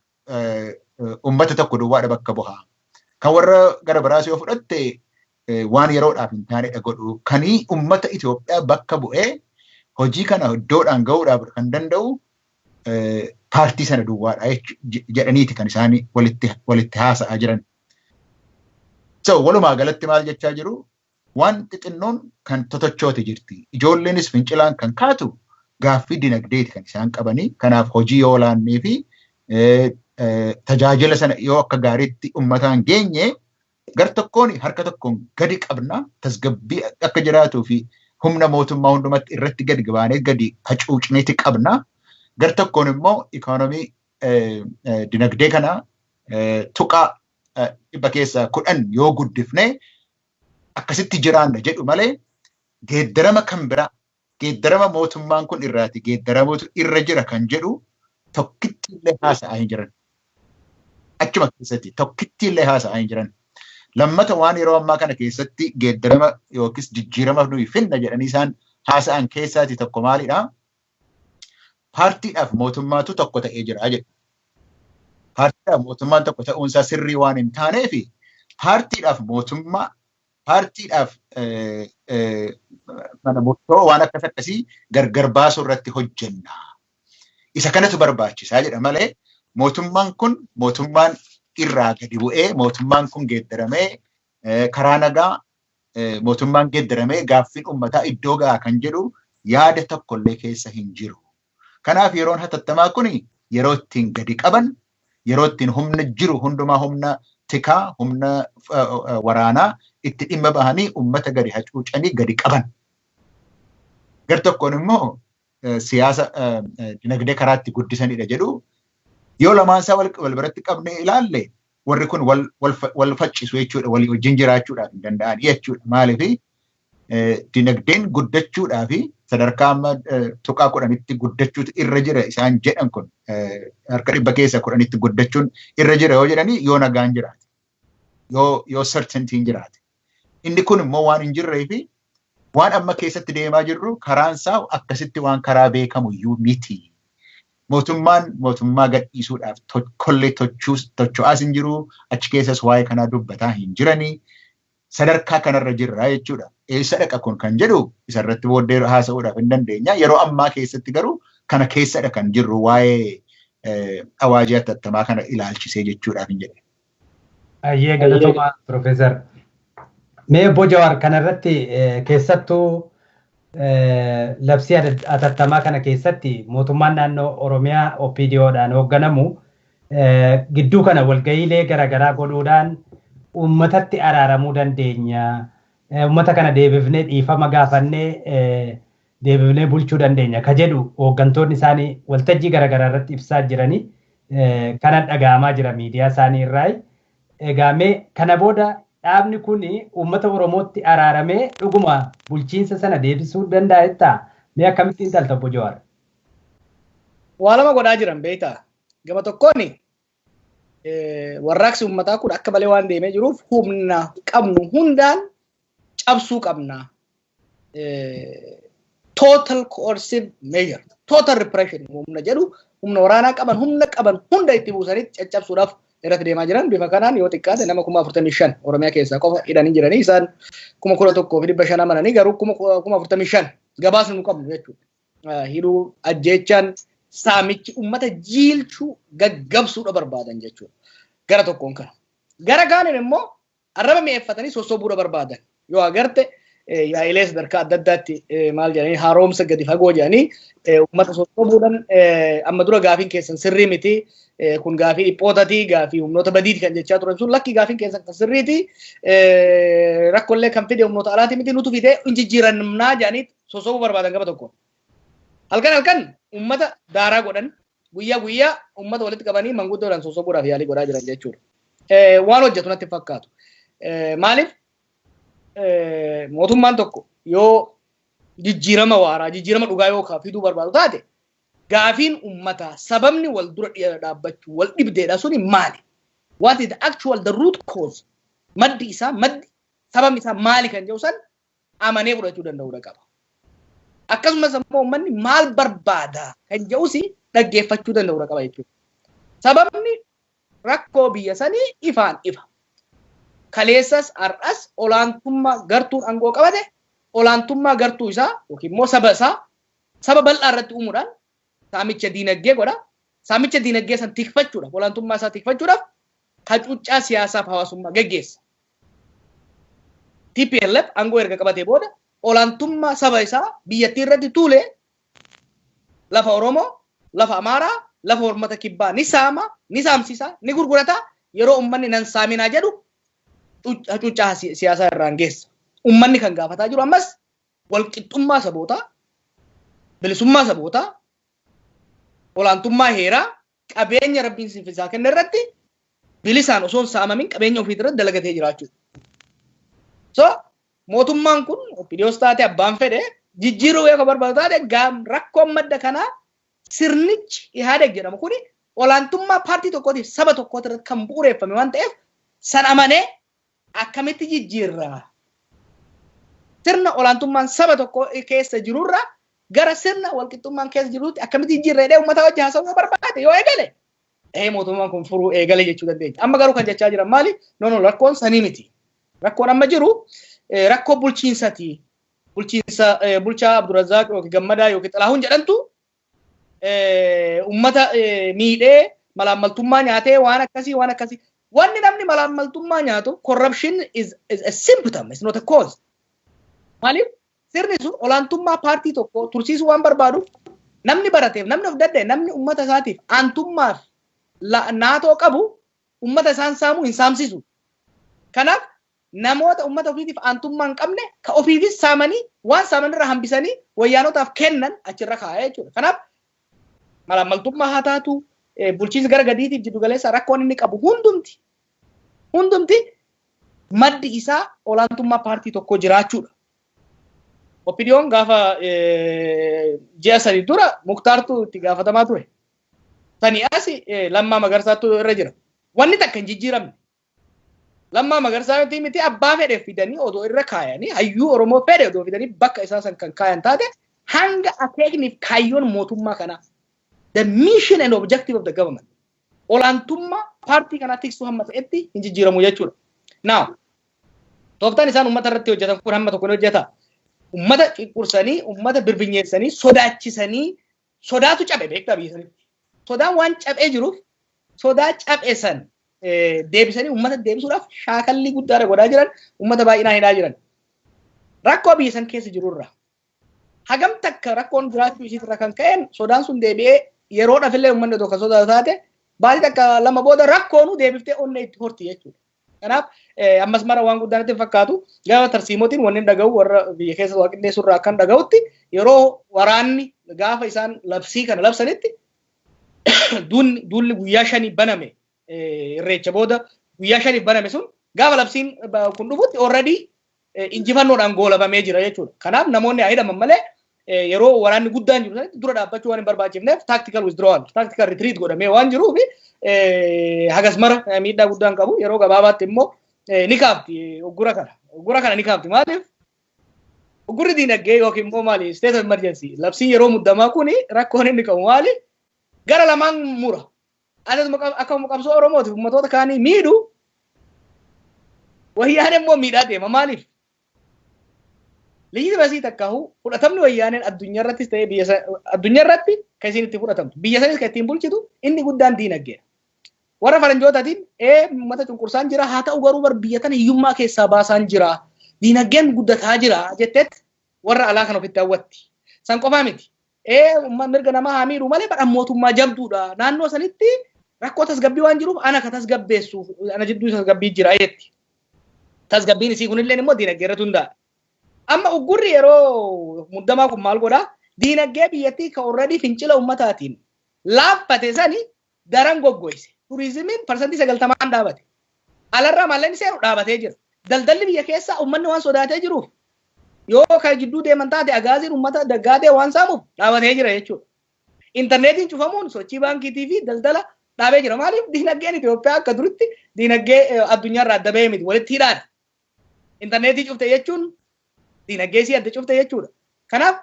Uummata tokko duwwaadha bakka bu'aa. Kan warra gara biraas yoo fudhatte waan yeroodhaaf hin taanedha godhu. Kanii uummata Itoophiyaa bakka bu'ee hojii kana iddoodhaan gahuudhaaf kan danda'u paartii sana duwwaadha jedhaniiti kan isaan walitti haasa'aa jiran. So walumaa galatti maal jechaa jiru? Waan xixinnoon kan totochoote jirti. Ijoolleenis fincilaan kan kaatu gaaffii dinagdeeti kan isaan qabanii. Kanaaf hojii yoo laannee fi tajaajila sana yoo akka gaariitti uummataan geenye gar tokkoon harka tokkoon gadi qabna, tasgabbii akka jiraatuu fi Humna mootummaa hundumatti irratti gadi baanee gadi hacuucneeti qabna. Gar tokkoon immoo ikoonomii dinagdee kana tuqaa 10% yoo guddifne akkasitti jiraanna jedhu malee, geeddarama kan biraa, geeddarama mootummaan kun irraati geeddaramuutu irra jira kan jedhu tokkitti illee haasa'aa hin jiran. Achuma keessatti tokkitti illee haasa'aa hin jiran. Lammata, waan yeroo ammaa kana keessatti geeddarama yookiis jijjiirama nuyi finna jedhanii isaan haasa'an keessaati tokko maalidhaa? Paartiidhaaf mootummaatu tokko ta'ee jira jedhu. Paartiidhaaf mootummaan tokko ta'uunsaa sirrii waan hin taaneefi, paartiidhaaf mootummaa, paartiidhaaf mana murtoo, waan akkas akkasii gargar baasuu irratti hojjenna. Isa kanatu barbaachisaa jedha malee, mootummaan kun mootummaan irraa gadi bu'ee, mootummaan kun geeddaramee, karaa nagaa mootummaan geeddaramee gaaffiin uummataa iddoo ga'a kan jedhu yaada tokkollee keessa hin jiru. Kanaaf yeroon hatattamaa kun yeroo ittiin gadi qaban, yeroo ittiin humna jiru hundumaa, humna tikaa, humna waraanaa itti dhimma bahanii uummata gadi hacuucanii gadi qaban. Gar tokkoon immoo siyaasa dinagdee karaa itti guddisanidha jedhu. Yoo lamaan isaa wal biratti qabnee ilaalle, warri kun wal faccisu jechuudha, walii wajjin jiraachuudhaaf hin danda'an jechuudha. Maaliif? Dinagdeen guddachuudhaa fi sadarkaa amma tuqaa 10tti guddachuutu irra jira isaan jedhan kun, harka 10%tti guddachuun irra jira yoo jedhanii, yoo nagaan jiraate, yoo certaintyn jiraate. Inni kun immoo waan hin jirree fi waan amma keessatti deemaa jirru karaan isaa akkasitti waan karaa beekamu iyyuu miti. Mootummaan mootummaa gadhiisuudhaaf tokkollee tocho'aas hin jiru, achi keessas waa'ee kanaa dubbataa hin jiranii. Sadarkaa kanarra jirra jechuudha. Eessa dhaqa kun kan jedhu isarratti booddee haasa'uudhaaf hin dandeenya. Yeroo ammaa keessatti garuu kana keessadha kan jirru waa'ee awaajii hatattamaa kana ilaalchisee jechuudhaaf hin jedhe. Ayyee, galatoomaa, Profeesar. Mee obbo Jawaar, kanarratti keessattuu labsii hatattamaa kana keessatti mootummaan naannoo Oromiyaa OPDOdhaan hoogganamu gidduu kana walga'iilee garaagaraa godhuudhaan uummatatti araaramuu dandeenya. Uummata kana deebifnee dhiifama gaafannee deebifnee bulchuu dandeenya ka jedhu hooggantoonni isaanii waltajjii garaagaraa irratti ibsaa jiranii kanan dhaga'amaa jira miidiyaa isaanii irraa. Egaa mee kana booda dhaabni kun uummata Oromootti araaramee dhuguma bulchiinsa sana deebisuu danda'a jettaa? Mee akkamittiin ilaalta, obbo Jawaar? Waa lama godhaa jiran beektaa. Gama tokkoon warraaqsi uummataa kun akka malee waan deemee jiruuf humna qabnu hundaan cabsuu qabna. Total coercive measure, total repression humna jedhu, humna waraanaa qaban, humna qaban hunda itti buusanii caccabsuudhaaf irratti deemaa jiran. Bifa kanaan yoo xiqqaate nama 45,000 Oromiyaa keessaa qofa hidhanii jiranii. Isaan 11,500 amananii, garuu 45,000 gabaasni nu qabnu jechuudha. Hidhuu, ajjeechaan, saamichi, uummata jiilchuu, gaggabsuudha barbaadan jechuudha. Gara tokkoon kana. Gara kaaniin immoo arraba mi'eeffatanii sossobuudha barbaadan. Yoo agarte, yaa'ilee sadarkaa adda addaatti maal jedhanii, haaromsa gadi fagoo jedhanii uummata sossobuudhaan, amma dura gaafiin keessan sirrii miti, kun gaafii dhiphootati, gaafii humnoota badiiti kan jechaa turan sun, lakki, gaafiin keessan kan sirriiti, rakkoollee kan fide humnoota alaati miti, nutu fide, injijjiiramnaa jedhanii sossobuu barbaadan gama tokko. Halkan halkan uummata daaraa godhan, guyyaa guyyaa uummata walitti qabanii manguddoodhaan sossobuudhaaf yaalii godhaa jiran jechuudha. Waan hojjetu natti fakkaatu. Maaliif? Mootummaan tokko yoo jijjiirama waaraa, jijjiirama dhugaa yoo fiduu barbaadu taate, gaafiin uummataa, sababni wal dura dhaabbachuu, wal dhibdeedha suni maali? What is the actual, the root cause? Maddi isaa, maddi sababni isaa maali kan jedhu san amanee fudhachuu danda'uudha qaba. Akkasumas immoo uummanni maal barbaada kan jedhus dhaggeeffachuu danda'uudha qaba jechuudha. Sababni rakkoo biyya sanii ifaan ifa. Kaleessas har'as olaantummaa gartuun aangoo qabate olaantummaa gartuu isaa yookiin immoo saba isaa saba bal'aa irratti uumuudhaan saamicha diinagdee godha. Saamicha diinagdee san tikfachuudhaaf, olaantummaa isaa tikfachuudhaaf hacuuccaa siyaasaaf hawaasummaa geggeessa. TPLF aangoo erga qabatee booda olaantummaa saba isaa biyyattii irratti tuulee lafa Oromoo, lafa Amaaraa, lafa uummata kibbaa ni saama, ni saamsisa, ni gurgurata. Yeroo uummanni nan saaminaa jedhu hacuuccaa siyaasaa irraan geessa. Uummanni kan gaafataa jiru ammas Walqixxummaa sabootaa, bilisummaa sabootaa, olaantummaa heeraa, qabeenya Rabbiin siif isaa kenne irratti bilisaan osoo hin saamamin qabeenya ofii irratti dalagatee jiraachuu. So mootummaan kun OPDOs taate abbaan fedhe jijjiiruu yoo barbaadu taate, rakkoon madda kanaa sirnichi Ihaadeg jedhamu kuni olaantummaa paartii tokkootiif saba tokkooti irratti kan bu'uureeffame waan ta'eef, san amanee akkamitti jijjiirra? Sirna olaantummaan saba tokko keessa jirurra gara sirna walqixxummaan keessa jirutti akkamitti jijjiirra jedhee uummata wajjin haasa'uu yoo barbaade, yoo eegale, mootummaan kun furuu eegale jechuu dandeenya. Amma garuu kan jechaa jiran maali? No, no, rakkoon sanii miti. Rakkoon amma jiru rakkoo bulchiinsati. Bulchiinsa bulchaa Abdurrazzaaq yookiin Gammadaa yookiin Xilaahuun jedhamtu uummata miidhee, malaammaltummaa nyaatee, waan akkasii waan akkasii. Wanni namni malaammaltummaa nyaatu, corruption is a symptom, it's not a cause. Maaliif? Sirni sun olaantummaa paartii tokko tursiisuu waan barbaaduuf, namni barateef, namni of danda'e, namni uummata isaatiif aantummaaf naatoo qabu uummata isaan saamuu hin saamsisu. Kanaaf namoota uummata ofiitiif aantummaa hin qabne, ka ofiifis saamanii, waan saaman irraa hambisanii wayyaanotaaf kennan achirra kaa'ee jechuudha. Kanaaf malaammaltummaa haa taatu, bulchiinsa gara gadiitiif jiddu galeessa rakkoon inni qabu hundumti maddi isaa olaantummaa paartii tokko jiraachuudha. OPDOn gaafa ji'a 3 dura Muktaartu itti gaafatamaa ture. Sanii as Lammaa Magarsaatu irra jira. Wanni takka hin jijjiiramne. Lammaa Magarsaa miti, abbaa fedhe fidanii odoo irra kaayanii, hayyuu Oromoo fedhe odoo fidanii bakka isaa san kan kaayan taate, hanga akeekniif kaayyoon mootummaa kanaa, the mission and objective of the government, olaantummaa paartii kanaa tiksuu hamma ta'etti hin jijjiiramu jechuudha. Now, tooftaan isaan uummata irratti hojjetan kun hamma tokko ni hojjeta. Uummata cunqursanii, uummata birbinyeessanii, sodaachisanii, sodaatu cabe beektaa biyya sanitti. Sodaan waan cabee jiruuf, sodaa cabe san deebisanii uummata deebisuudhaaf shaakallii guddaa godhaa jiran, uummata baay'inaan hidhaa jiran. Rakkoo biyya san keessa jirurra hagam takka rakkoon jiraachuu isiitirra kan ka'een, sodaan sun deebi'ee yeroodhaaf illee uummanni otoo kan sodaatu taate, baatii takka lama booda rakkoonuu deebiftee onnee itti horti jechuudha. Kanaaf ammas mara waan guddaa natti fakkaatu. Gaafa tarsiimotiin wanni dhaga'u, warra biyya keessa waa qindeessu irraa akkan dhaga'utti, yeroo waraanni gaafa isaan labsii kana labsanitti, duulli guyyaa 5 baname, Irreecha booda guyyaa 5 baname sun, gaafa labsiin kun dhufutti already injifannoodhaan goolabamee jira jechuudha. Kanaaf namoonni haa hidhaman malee, yeroo waraanni guddaan jiru sanatti dura dhaabbachuu waan hin barbaachifneef, tactical withdrawal, tactical retreat godhamee waan jiruuf, hagas mara miidhaa guddaan qabu. Yeroo gabaabaatti immoo ni kaafti uggura kana. Uggura kana ni kaafti. Maaliif? Uggurri diinagdee yookiin immoo maali, state of emergency, labsiin yeroo muddamaa kuni rakkoon inni qabu maali? Gara lamaan mura. Akkuma qabsoo Oromootiif ummatoota kaanii miidhu, Wayyaan immoo miidhaa deema. Maaliif? Legitimacy takkaahu fudhatamni Wayyaaneen addunyaa irrattis ta'ee biyya addunyaa irratti kan isin itti fudhatamtu, biyya sanis kan ittiin bulchitu inni guddaan diinagdeedha. Warra faranjootaatiin uummata cunqursaan jira haa ta'u, garuu bar biyya tana hiyyummaa keessaa baasaan jira, diinagdeen guddataa jira jetteet warra alaa kan ofitti hawwatti. San qofaa miti. Mirga namaa haa miidhu malee, badhaan mootummaa jabduudha. Naannoo sanitti rakkoo tasgabbii waan jiruuf, ana ka tasgabbeessu, ana jidduu tasgabbii jira jetti. Tasgabbiin isii kunillee immoo diinagdee irratti hundaa'a. Amma uggurri yeroo muddamaa kun maal godhaa? Diinagdee biyyattii ka already fincila ummataatiin laaffate sani daran goggoyse. Turizimiin 90% dhaabate. Alarraa maallaqni seenu dhaabatee jira. Daldalli biyya keessaa uummanni waan sodaatee jiruuf, yoo kan jidduu deeman taate agaaziin uummata daggaatee waan saamuuf dhaabatee jira jechuudha. Intarneetiin cufamuun sochii baankiitii fi daldala dhaabee jira. Maaliif? Diinagdeen Itoophiyaa akka duritti diinagdee addunyaarraa adda bahee miti, walitti hidhaadha. Intarneetii cufte jechuun diinagdee isii adda cufte jechuudha. Kanaaf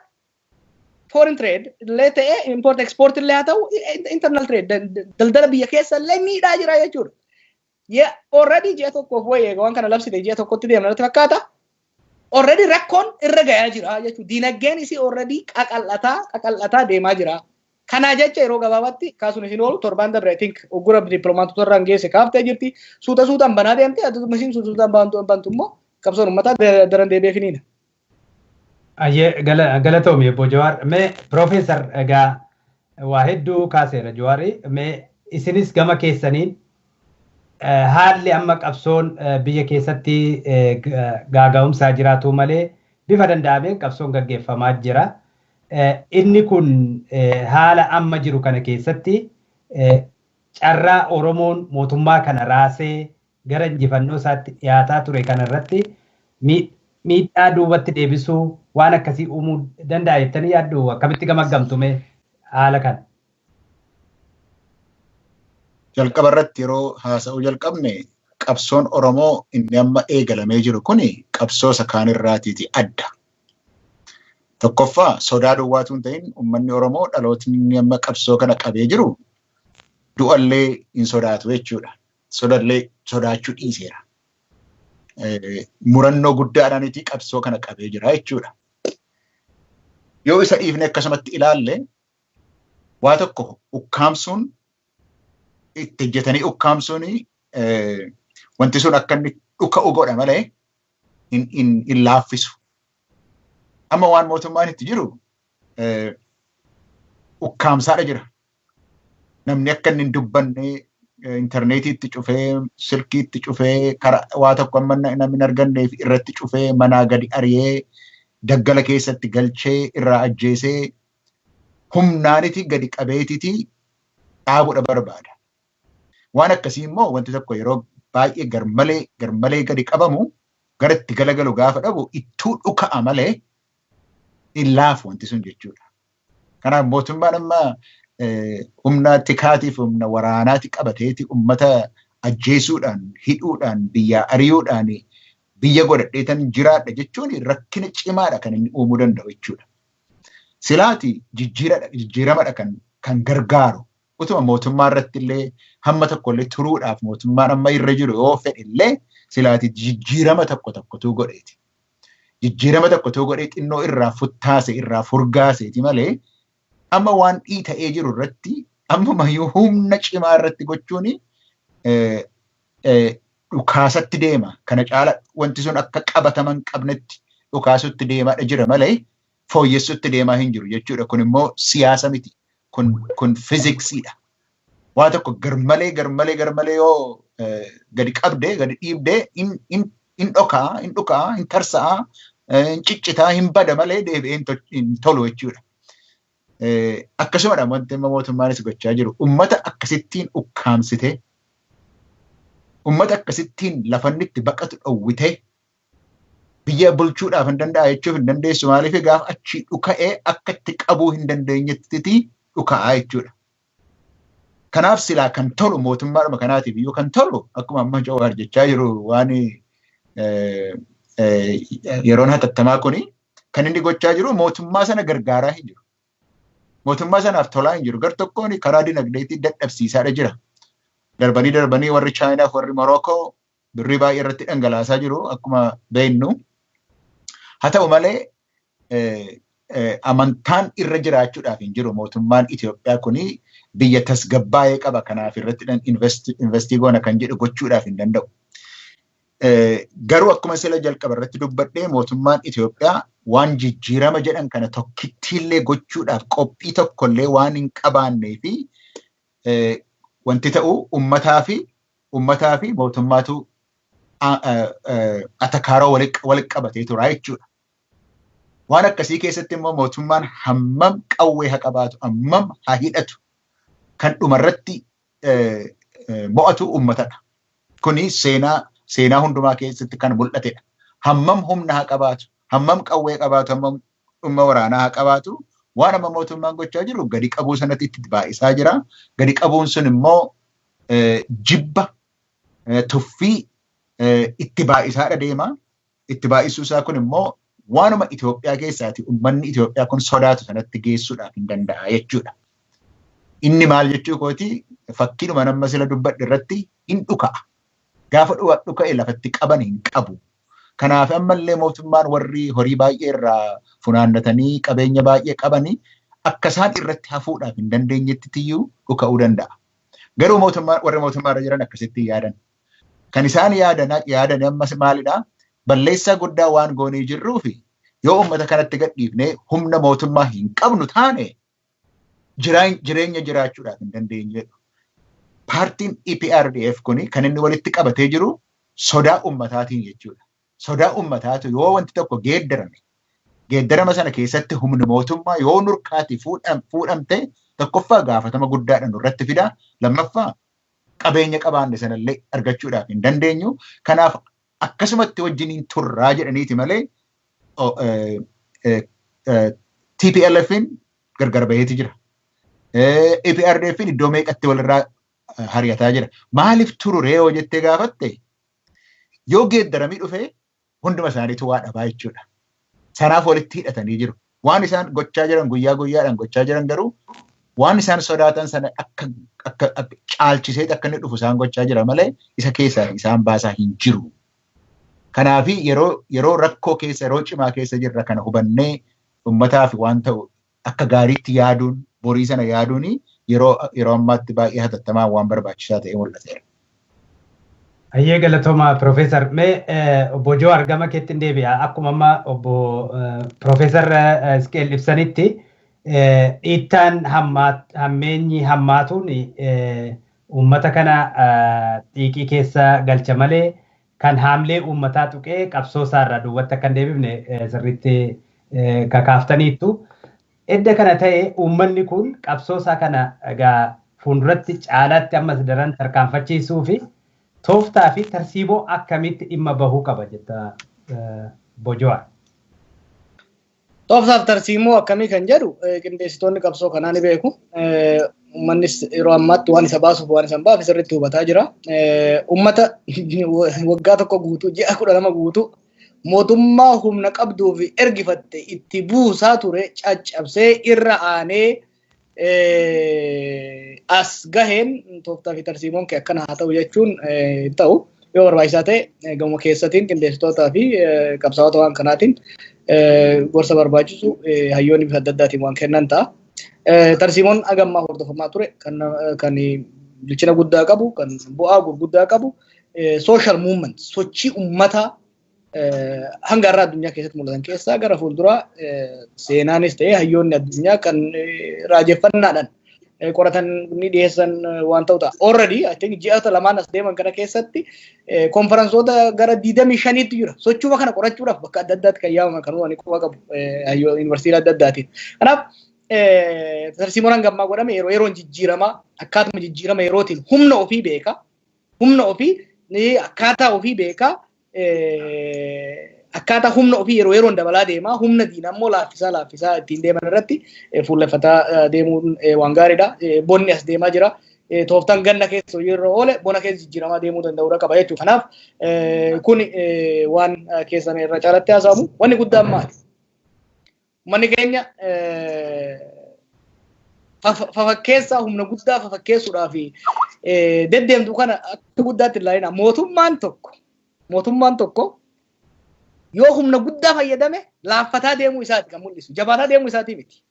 foreign trade illee ta'ee, import export illee haa ta'u, internal trade, daldala biyya keessa illee miidhaa jira jechuudha. Already ji'a tokkoof wayii eega waan kana labsite, ji'a tokkotti deemna natti fakkaata. Already rakkoon irra gahaa jira jechuudha. Diinagdeen isii already qaqal'ataa qaqal'ataa deemaa jira. Kanaa jecha yeroo gabaabaatti kaasuun isin oolu, torbaan dabre I think uggura dippiloomaatota irraan geesse kaaftee jirti. Suuta suutaan banaa deemte, aduma isiin suuta suutaan bantu immoo qabsoon uummataa daran deebi'ee finiina. Ayyee, galatoomi obbo Jawaar. Mee Piroofeesar, egaa waa hedduu kaaseera Jawaari. Mee isinis gama keessaniin haalli amma qabsoon biyya keessatti gaaga'umsaa jiraatu malee bifa danda'ameen qabsoon gaggeeffamaa jira. Inni kun haala amma jiru kana keessatti carraa Oromoon mootummaa kana raasee gara injifannoo isaatti dhiyaataa ture kanarratti miidhaa duubatti deebisuu waan akkasii uumuu danda'a jettanii yaaddu akkamitti gamaggamtume haala kana? Jalqaba irratti yeroo haasa'uu jalqabne qabsoon Oromoo inni amma eegalamee jiru kuni qabsoo isa kaan irraatiiti adda. Tokkoffaa sodaa duwwaatu hin ta'in uummanni Oromoo dhalootni amma qabsoo kana qabee jiru du'allee hin sodaatu jechuudha. Sodallee sodaachuu dhiiseera. Murannoo guddaadhaaniiti qabsoo kana qabee jira jechuudha. Yoo isa dhiifne akkasumatti ilaalle waa tokko ukkaamsuun itti hojjetanii ukkaamsuun wanti sun akka inni dhuka'u godha malee hin laaffisu. Amma waan mootummaan itti jiru ukkaamsaadha jira. Namni akka inni hin dubbanne intarneetiitti cufee, silkiitti cufee, karaa waa tokko amma namni hin arganneef irratti cufee, manaa gadi ari'ee, daggala keessatti galchee, irraa ajjeesee, humnaaniti gadi qabeetiti dhaabuudha barbaada. Waan akkasii immoo wanti tokko yeroo baay'ee garmalee gadi qabamu gara itti galagalu gaafa dhabu ittuu dhuka'a malee hin laafu wanti sun jechuudha. Kanaaf mootummaan amma humna tikaatiif humna waraanaati qabateeti uummata ajjeesuudhaan, hidhuudhaan, biyyaa ari'uudhaan biyya godhadheetan jiraadha jechuun rakkina cimaadha kan inni uumuu danda'u jechuudha. Silaati jijjiiramadha kan gargaaru. Utuma mootummaa irratti illee hamma tokko illee turuudhaaf mootummaan amma irra jiru yoo fedhe illee silaati jijjiirama tokko tokkotu godheeti. Jijjiirama tokkotu godhee xinnoo irraa futtaase irraa furgaaseeti malee amma waan dhiita'ee jiru irratti ammumayyuu humna cimaa irratti gochuun dhukaasatti deema. Kana caala wanti sun akka qabataman qabnetti dhukaasutti deemaadha jira malee fooyyessutti deemaa hin jiru jechuudha. Kun immoo siyaasa miti. Kun fiiziksiidha. Waa tokko garmalee garmalee garmalee yoo gadi qabdee gadi dhiibdee hin dhokaa, hin dhukaa, hin tarsa'aa, hin ciccitaa, hin bada malee deebi'ee hin tolu jechuudha. Akkasumadha wanti amma mootummaanis gochaa jiru. Uummata akkasittiin ukkaamsitee, uummata akkasittiin lafanni itti baqatu dhowwitee biyya bulchuudhaaf hin danda'a jechuuf hin dandeessu. Maaliif gaafa achii dhuka'ee akka itti qabuu hin dandeenyetti dhuka'aa jechuudha. Kanaaf silaa kan tolu mootummaadhuma kanaatiif iyyuu kan tolu akkuma amma Jawaar jechaa jiru waan yeroon hatattamaa kuni kan inni gochaa jiru mootummaa sana gargaaraa hin jiru. Mootummaa sanaaf tolaa hin jiru. Gar tokkoon karaa dinagdeetii dadhabsiisaadha jira. Darbanii darbanii warri Chaayinaaf warri Morookoo birrii baay'ee irratti dhangalaasaa jiru akkuma beeknu. Haa ta'u malee amantaan irra jiraachuudhaaf hin jiru. Mootummaan Itoophiyaa kuni biyya tasgabbaa'ee qaba. Kanaaf irratti investii goona kan jedhu gochuudhaaf hin danda'u. Garuu akkuma sila jalqaba irratti dubbadhee mootummaan Itoophiyaa waan jijjiirama jedhan kana tokkittiillee gochuudhaaf qophii tokkollee waan hin qabaannee fi wanti ta'u uummataa fi mootummaatu atakaaroo walitti qabatee tura jechuudha. Waan akkasii keessatti immoo mootummaan hammam qawwee haa qabaatu, hammam haa hidhatu kan dhumarratti mo'atu uummatadha. Kuni seenaa hundumaa keessatti kan mul'atedha. Hammam humna haa qabaatu, hammam qawwee qabaatu, hammam dhumma waraanaa haa qabaatu, waan amma mootummaan gochaa jiru gadi qabuu sanatti itti baay'isaa jira. Gadi qabuun sun immoo jibba tuffii itti baay'isaadha deema. Itti baay'isuu isaa kun immoo waanuma Itoophiyaa keessaati uummanni Itoophiyaa kun sodaatu sanatti geessuudhaaf hin danda'a jechuudha. Inni maal jechuu kooti fakkiidhuma nama sila dubbadhe irratti hin dhuka'a. Gaafa dhuka'e lafatti qaban hin qabu. Kanaaf ammallee mootummaan warri horii baay'ee irraa funaannatanii qabeenya baay'ee qabanii akka isaan irratti hafuudhaaf hin dandeenyetti iyyuu dhuka'uu danda'a. Garuu mootummaan warri mootummaa irra jiran akkasitti yaadan. Kan isaan yaadan ammas maalidhaa? Balleessaa guddaa waan goonee jirruu fi yoo uummata kanatti gadhiifnee humna mootummaa hin qabnu taane jireenya jiraachuudhaaf hin dandeenyedha. Paartiin EPRDF kuni kan inni walitti qabatee jiru sodaa uummataatiin jechuudha. Sodaa uummataatu yoo wanti tokko geeddarame Geeddarama sana keessatti humni mootummaa yoo nurkaati fuudhamte tokkoffaa gaafatama guddaadha nurratti fida. Lammaffaa qabeenya qabaanne sanallee argachuudhaaf hin dandeenyu. Kanaaf akkasumatti wajjiniin turraa jedhaniiti malee TPLFin gargar baheeti jira. EPRDFin iddoo meeqatti walirraa hariyataa jira. Maaliif tururee yoo jettee gaafatte yoo geeddaramii dhufee hunduma isaaniitu waa dhabaa jechuudha. Sanaaf walitti hidhatanii jiru. Waan isaan gochaa jiran guyyaa guyyaadhaan gochaa jiran garuu waan isaan sodaatan sana akka caalchisee akka inni dhufu isaan gochaa jira malee isa keessaa isaan baasaa hin jiru. Kanaaf yeroo rakkoo keessa yeroo cimaa keessa jirra kana hubannee uummataaf waan ta'u akka gaariitti yaaduun borii sana yaaduun yeroo ammaatti baay'ee hatattamaan waan barbaachisaa ta'e mul'ateera. Hayyee galatooma Piroofeesar. Mee obbo Jawaar gama keetti hin deebi'a. Akkuma amma obbo Piroofeesar Isqeel ibsanitti dhiittaan hammeenyi hammaatuun uummata kana xiiqii keessa galcha malee kan haamlee uummataa tuqee qabsoo isaarraa duubatti akka hin deebifne sirriitti kakaaftaniittu. Edda kana ta'e uummanni kun qabsoo isaa kana egaa fuulduratti caalaatti ammas daran tarkaanfachiisuu fi tooftaa fi tarsiimoo akkamitti dhimma bahuu qaba jetta obbo Jawaar. Tooftaa fi tarsiimoo akkamii kan jedhu qindeessitoonni qabsoo kanaa ni beeku. Uummannis yeroo ammaatti waan isa baasuuf waan isa hin baafne sirriitti hubataa jira. Uummata waggaa tokko guutuu ji'a 12 guutuu mootummaa humna qabduu fi ergifatte itti buusaa ture caccabsee irra aanee as gaheen tooftaa fi tarsiimoon kee akkana haa ta'u jechuun hin ta'u. Yoo barbaachisaa ta'e gama keessatiin qindeessitootaa fi qabsaa'ota waan kanaatiin gorsa barbaachisu hayyoonni bifa adda addaatiin waan kennan ta'a. Tarsiimoon hagammaa hordofamaa ture kan bilchina guddaa qabu, kan bu'aa gurguddaa qabu, social movement sochii uummataa hanga har'a addunyaa keessatti mul'atan keessaa gara fuulduraa seenaanis ta'ee hayyoonni addunyaa kan raajeffannaadhaan qoratan ni dhiyeessan waan ta'u ta'a. Already I think ji'oota lamaan as deeman kana keessatti konferansoota gara 25tti jira. Sochuuma kana qorachuudhaaf bakka adda addaatti kan yaamaman kan waan quba qabu yuunivarsiitii adda addaatiin. Kanaaf tarsiimoon hanga ammaa godhame yeroo yeroon jijjiiramaa akkaatuma jijjiirama yerootiin humna ofii beeka. Humna ofii akkaataa ofii beeka. Akkaataa humna ofii yeroo yeroon dabalaa deemaa humna diinaa immoo laaffisaa laaffisaa ittiin deeman irratti fuulleffataa deemuun waan gaariidha. Bonni as deemaa jira. Tooftaan ganna keessa hojii irra oole bona keessa jijjiiramaa deemuu danda'uudha qaba jechuudha. Kanaaf kun waan keessan irra caalatti haasa'amu. Wanni guddaan maali? Uummanni keenya fafakkeessaa humna guddaa fafakkeessuudhaa fi deddeemtu kana akka guddaatti ilaalina. Mootummaan tokko yoo humna guddaa fayyadame laaffataa deemuu isaati kan mul'isu. Jabaataa deemuu isaatii miti.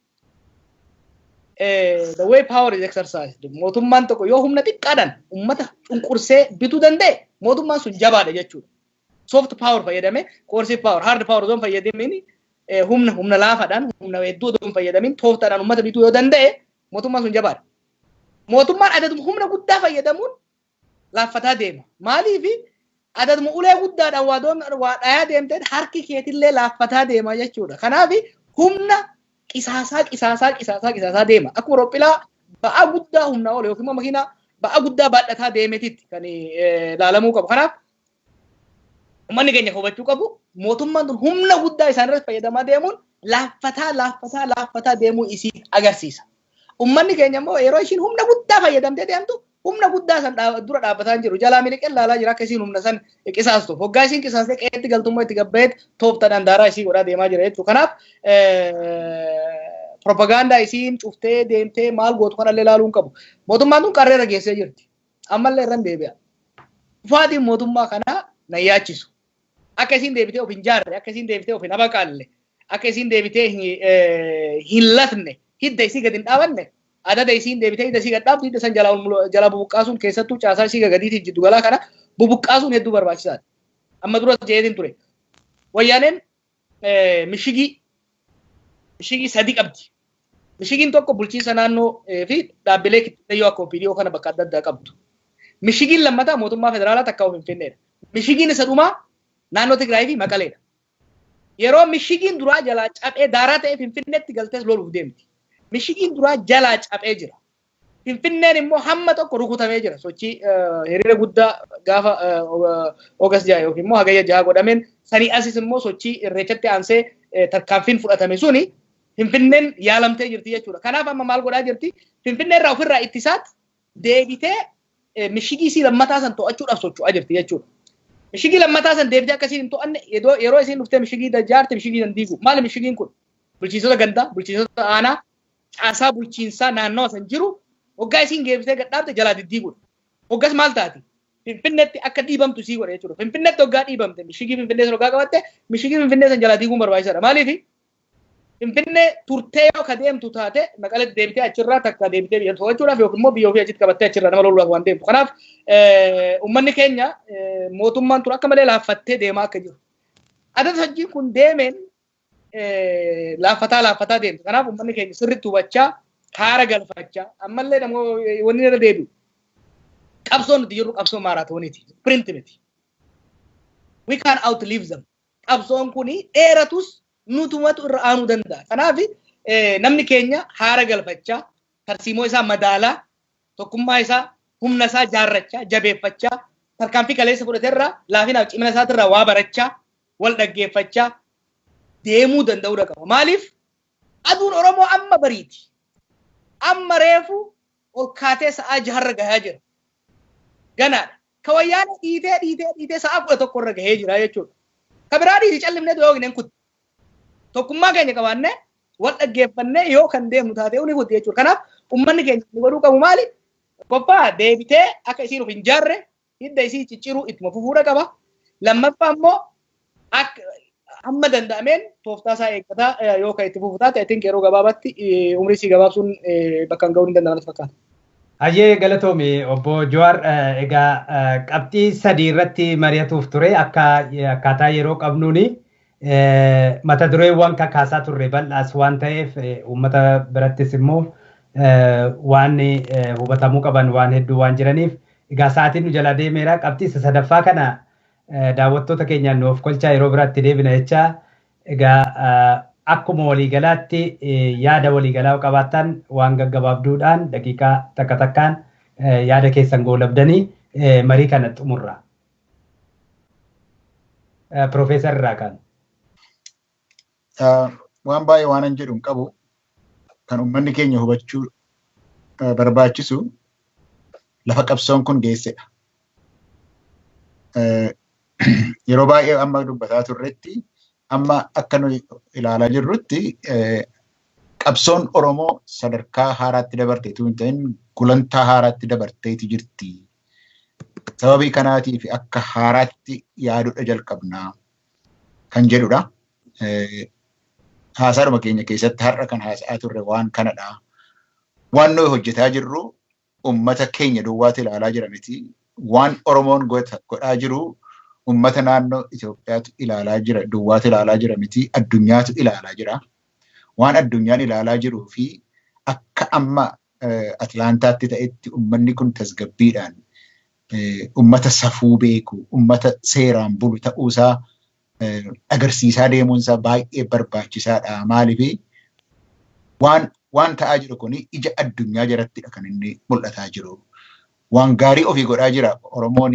The way power is exercised. Mootummaan tokko yoo humna xiqqaadhaan uummata cunqursee bituu danda'e mootummaan sun jabaadha jechuudha. Soft power fayyadame, coercive power, hard power osoo hin fayyadamin humna laafaadhaan, humna hedduu osoo hin fayyadamin tooftaadhaan uummata bituu yoo danda'e mootummaan sun jabaadha. Mootummaan adaduma humna guddaa fayyadamuun laaffataa deema. Maaliifi adaduma ulee guddaadhaan waa dhayaa deemteen harki keetillee laaffataa deema jechuudha. Kanaaf humna qisaasaa qisaasaa qisaasaa qisaasaa deema. Akkuma rophilaa ba'aa guddaa humna oole yookiin immoo makiinaa ba'aa guddaa baadhataa deemetitti kan laalamuu qabu. Kanaaf uummanni keenya hubachuu qabu mootummaan tun humna guddaa isaan irratti fayyadamaa deemuun laaffataa laaffataa laaffataa deemuu isii agarsiisa. Uummanni keenya immoo yeroo ishiin humna guddaa fayyadamtee deemtu humna guddaa san dura dhaabbataa jiru. Jalaa miliqee laalaa jira akka isiin humna san qisaastu. Hoggaa isiin qisaastee qe'eetti galtummaa itti gabbaa'eet tooftaadhaan daaraa isii godhaa deemaa jira jechuudha. Kanaaf propagaandaa isiin cuftee deemtee maal gootu kanallee ilaaluu hin qabu. Mootummaan tun qarreera geessee jirti. Ammallee irra deebi'a. Dhufaatiin mootummaa kanaa na yaachisu. Akka isiin deebitee of hin jaarre, akka isiin deebitee of hin abaqaalle, akka isiin deebitee hin lafne, hidda isii gadi hin dhaabanne, adada isiin deebitee hidda isii gad dhaabdu hidda san jalaa bubuqqaasuun keessattuu caasaa isii gadiitiif jiddu galaa kana bubuqqaasuun hedduu barbaachisaadha. Amma dura jedheetiin ture. Wayyaaneen mishigii sadi qabdi. Mishigiin tokko bulchiinsa naannoo fi dhaabbilee kittiyyoo akka OPDO kana bakka adda addaa qabdu. Mishigiin lammataa mootummaa federaalaa takka of Finfinneedha. Mishigiin isa dhumaa naannoo Tigraay fi Maqaleedha. Yeroo mishigiin duraa jalaa caphee daaraa ta'e Finfinneetti galtees loluuf deemti. Mishigiin duraa jalaa caphee jira. Finfinneen immoo hamma tokko rukutamee jira. Sochii hiriira guddaa gaafa August 6 yookiin immoo Hagayya 6 godhameen sanii asis immoo sochii Irreechatti aansee tarkaanfiin fudhatame suni Finfinneen yaalamtee jirti jechuudha. Kanaaf amma maal godhaa jirti? Finfinnee irraa ofirraa ittisaat deebitee mishigii isii lammataa san to'achuudhaaf socho'aa jirti jechuudha. Mishigii lammataa san deebitee akkasiin hin to'anne, yeroo isiin dhuftee mishigii jaarte mishigii san diigu. Maali mishigiin kun? Bulchiinsota gandaa, bulchiinsota aanaa, caasaa bulchiinsaa naannawa san jiru hoggaa isiin geebisee gadhaabte jalaa diddiiguudha. Hoggas maal taati? Finfinneetti akka dhiibamtu isii godha jechuudha. Finfinneetti hoggaa dhiibamte, mishigii Finfinnee san hoggaa qabatte, mishigii Finfinnee san jalaa diiguun barbaachisaadha. Maaliifi? Finfinnee turtee yoo ka deemtu taate, Maqaletti deebitee achirraa takka deebitee biyya to'achuudhaaf yookiin immoo biyya ofii achitti qabattee achirraa nama loluudhaaf waan deemtu. Kanaaf uummanni keenya mootummaan tun akka malee laaffattee deemaa akka jiru. Adda sochiin kun deemeen laaffataa laaffataa deemtu. Kanaaf uummanni keenya sirriitti hubachaa, haara galfachaa, ammallee namoonni wanni irra deebi'u. Qabsoon nuti jirru qabsoo maaraatooniiti. Sprint miti. We can outlive them. Qabsoon kuni dheeratus nutumatu irra aanuu danda'a. Kanaaf namni keenya haara galfachaa, tarsiimoo isaa madaalaa, tokkummaa isaa, humna isaa jaarrachaa, jabeeffachaa, tarkaanfii kaleessa fudhateerraa laafinaaf cimina isaatirraa waa barachaa, wal dhaggeeffachaa deemuu danda'uu qaba. Maaliif? Aduun Oromoo amma bariiti. Amma reefu ol kaatee sa'aa jaharra gahaa jira. Ganaadha. Ka Wayyaanee dhiitee dhiitee dhiitee sa'aa 11 irra gahee jira jechuudha. Ka biraa dhiisi, callimnee yoo hin kutti. Tokkummaa keenya qabaannee wal dhaggeeffannee yoo kan deemnu taate ni kutti jechuudha. Kanaaf uummanni keenya inni godhuu qabu maali? Tokkoffaa, deebitee akka isiin of hin jaarre hidda isii cicciruu ittuma fufuudha qaba. Lammaffaa immoo akka hamma danda'ameen tooftaa isaa eeggataa yoo kan itti fufu taate, I think yeroo gabaabaatti umrii isii gabaabsuun bakka hin ga'uu ni danda'ama fakkaata. Hayyee, galatoomi obbo Jawaar. Egaa qabxii sadii irratti mari'atuuf ture. Akka akkaataa yeroo qabnuuni mata dureewwan kakaasaa turre bal'aas waan ta'eef, uummata birattis immoo waan hubatamuu qaban waan hedduu waan jiraniif, egaa sa'aatiin nu jalaa deemeera. Qabxii isa sadaffaa kana daawwattoota keenyaan nuuf kolchaa, yeroo biraatti deebina jechaa, egaa akkuma waliigalaatti yaada waliigalaa qabaattan waan gaggabaabduudhaan daqiiqaa takka takkaan yaada keessan goolabdanii marii kana xumurra. Piroofeesar irraa kan. Waan baay'ee waan an jedhu hin qabu. Kan uummanni keenya hubachuu barbaachisu lafa qabsoon kun geessedha. Yeroo baay'ee amma dubbataa turretti, amma akka nuyi ilaalaa jirrutti, qabsoon Oromoo sadarkaa haaraatti dabarteetu hin ta'in, gulantaa haaraatti dabarteeti jirti. Sababii kanaatiif akka haaraatti yaaduudha jalqabnaa kan jedhudha. Haasaadhuma keenya keessatti har'a kan haasa'aa turre waan kanadha. Waan nuyi hojjetaa jirru uummata keenya duwwaatu ilaalaa jira miti. Waan Oromoon godhaa jiru uummata naannoo Itoophiyaatu ilaalaa jira, duwwaatu ilaalaa jira miti, addunyaatu ilaalaa jira. Waan addunyaan ilaalaa jiruu fi akka amma Atlaantaatti ta'etti uummanni kun tasgabbiidhaan uummata safuu beeku, uummata seeraan bulu ta'uusaa agarsiisaa deemuunsaa baay'ee barbaachisaadha. Maaliif? Waan ta'aa jiru kun ija addunyaa jalattidha kan inni mul'ataa jiru. Waan gaarii ofii godhaa jira Oromoon,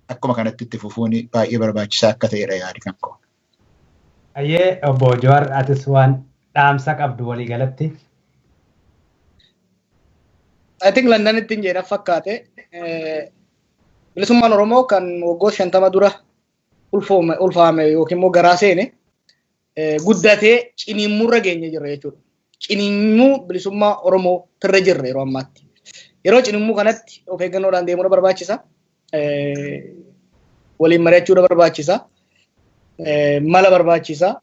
akkuma kanatti itti fufuun baay'ee barbaachisaa akka ta'edha yaadi kan koo. Ayyee, obbo Jawaar, atis waan dhaamsa qabdu waliigalatti. I think Londonitti hin jedhan fakkaate. Bilisummaan Oromoo kan waggoota 50 dura ulfaame yookiin immoo garaa seene guddatee ciniimmurra geenye jirra jechuudha. Ciniimmuu bilisummaa Oromoo tirra jirra yeroo ammaatti. Yeroo ciniimmuu kanatti of eeggannoodhaan deemuudha barbaachisa. Waliin mari'achuudha barbaachisa. Mala barbaachisa.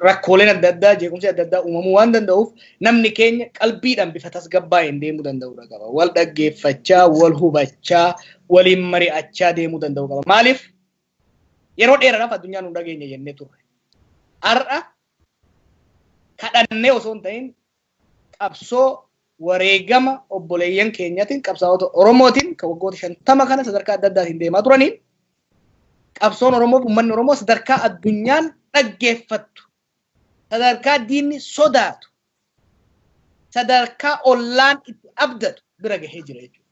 Rakkooleen adda addaa, jeequmsi adda addaa uumamuu waan danda'uuf, namni keenya qalbiidhaan bifa tasgabbaa'een deemuu danda'uudha qaba. Wal dhaggeeffachaa, wal hubachaa, waliin mari'achaa deemuu danda'uu qaba. Maaliif? Yeroo dheeraadhaaf addunyaan nu dhageenya jennee turre. Har'a kadhannee osoo hin ta'in, qabsoo wareegama obboleeyyan keenyatiin, qabsaa'ota Oromootiin kan waggoota 50 kana sadarkaa adda addaatiin deemaa turaniin Qabsoon Oromoo fi uummanni Oromoo sadarkaa addunyaan dhaggeeffattu, sadarkaa diinni sodaatu, sadarkaa ollaan itti abdatu bira gahee jira jechuudha.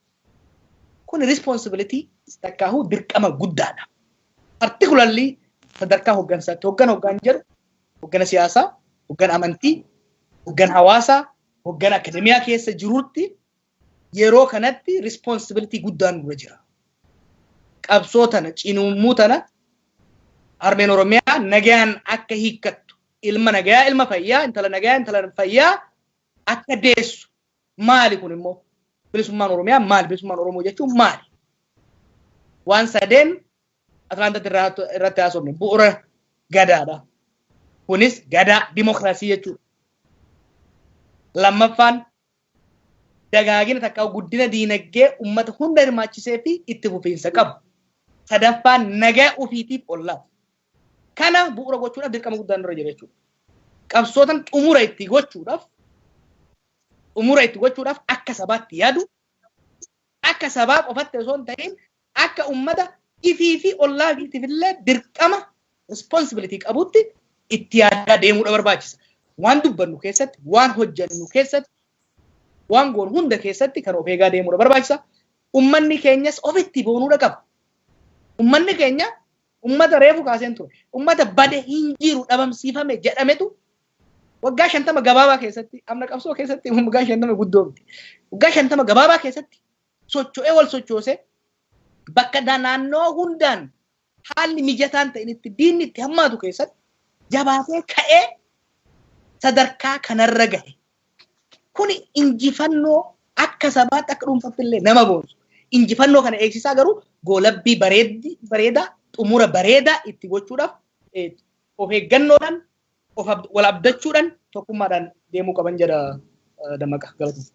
Kun responsibility takkaahuu dirqama guddaadha. Particularly sadarkaa hooggansaatti. Hooggan hoggaan jedhu hoggana siyaasaa, hoggana amantii, hoggana hawaasaa, hoggana akademiyaa keessa jirutti yeroo kanatti responsibility guddaan dura jira. Qabsoo tana, cinuummuu tana, harmeen Oromiyaa nagayaan akka hiikkattu, ilma nagayaa ilma fayyaa, intala nagayaa intala fayyaa akka deessu. Maali kun immoo? Bilisummaan Oromiyaa maali? Bilisummaan Oromoo jechuun maali? Waan sadeen Atlaantatti irratti haasofne bu'uura gadaadha. Kunis gadaa dimokiraasii jechuudha. Lammaffaan dagaagina takkaa guddina diinagdee uummata hunda hirmaachisee fi itti fufiinsa qabu. Sadaffaan nagaa ofiitiif ollaa. Kana bu'uura gochuudhaaf dirqama guddaan dura jira jechuudha. Qabsootan xumura itti gochuudhaaf akka sabaatti yaadu, akka sabaa qofatti osoo hin ta'in akka uummata ifii fi ollaa ofiitiif illee dirqama responsibility qabutti itti yaadaa deemuudha barbaachisa. Waan dubbannu keessatti, waan hojjennu keessatti, waan goonu hunda keessatti kan of eegaa deemuudha barbaachisa. Uummanni keenyas ofitti boonuudha qaba. Uummanni keenya uummata reefu kaaseen ture. Uummata bade, hin jiru, dhabamsiifame jedhametu waggaa 50 gabaabaa keessatti, amna qabsoo keessatti waggaa 50 guddoo miti. Waggaa 50 gabaabaa keessatti socho'ee, wal sochoosee, bakka naannoo hundaan haalli mijataan ta'in itti diinni itti hammaatu keessatti jabaatee ka'ee sadarkaa kanarra gahe. Kuni injifannoo akka sabaatti, akka dhuunfaatti illee nama boonsu. Injifannoo kana eegsisaa garuu goolabbii bareedaa, xumura bareedaa itti gochuudhaaf of eeggannoodhaan, of wal abdachuudhaan, tokkummaadhaan deemuu qaban jedha Dammaqa. Galatoomaa.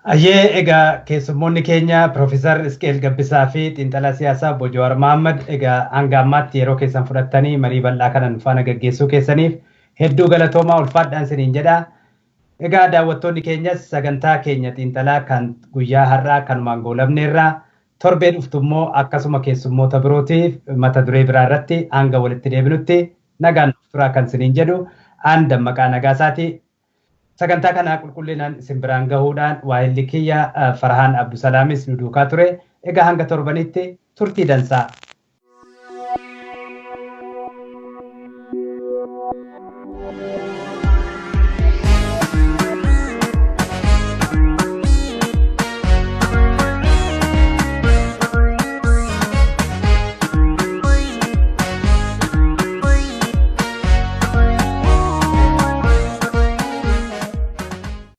Ayyee, egaa keessummoonni keenya Piroofeesar Isqeel Gabbisaa fi xiinxalaa siyaasaa Obbo Jawaar Mohaammed, egaa hanga ammaatti yeroo keessan fudhattanii marii bal'aa kanan faana gaggeessuu keessaniif hedduu galatoomaa, ulfaadhaan isiniin jedha. Egaa daawwattoonni keenyas sagantaa keenya xiinxalaa kan guyyaa har'aa kanumaan goolabneerraa, torbee dhuftu immoo akkasuma keessummoota birootiif mata duree biraa irratti hanga walitti deebinutti nagaan nuuf turaa kan isiniin jedhu aan Dammaqaa Nagaasaati. Sagantaa kana qulqullinaan isin biraan gahuudhaan waahilli kiyya Farhaan Abdusalaamis nu duukaa ture. Egaa hanga torbanitti turtii dansaa.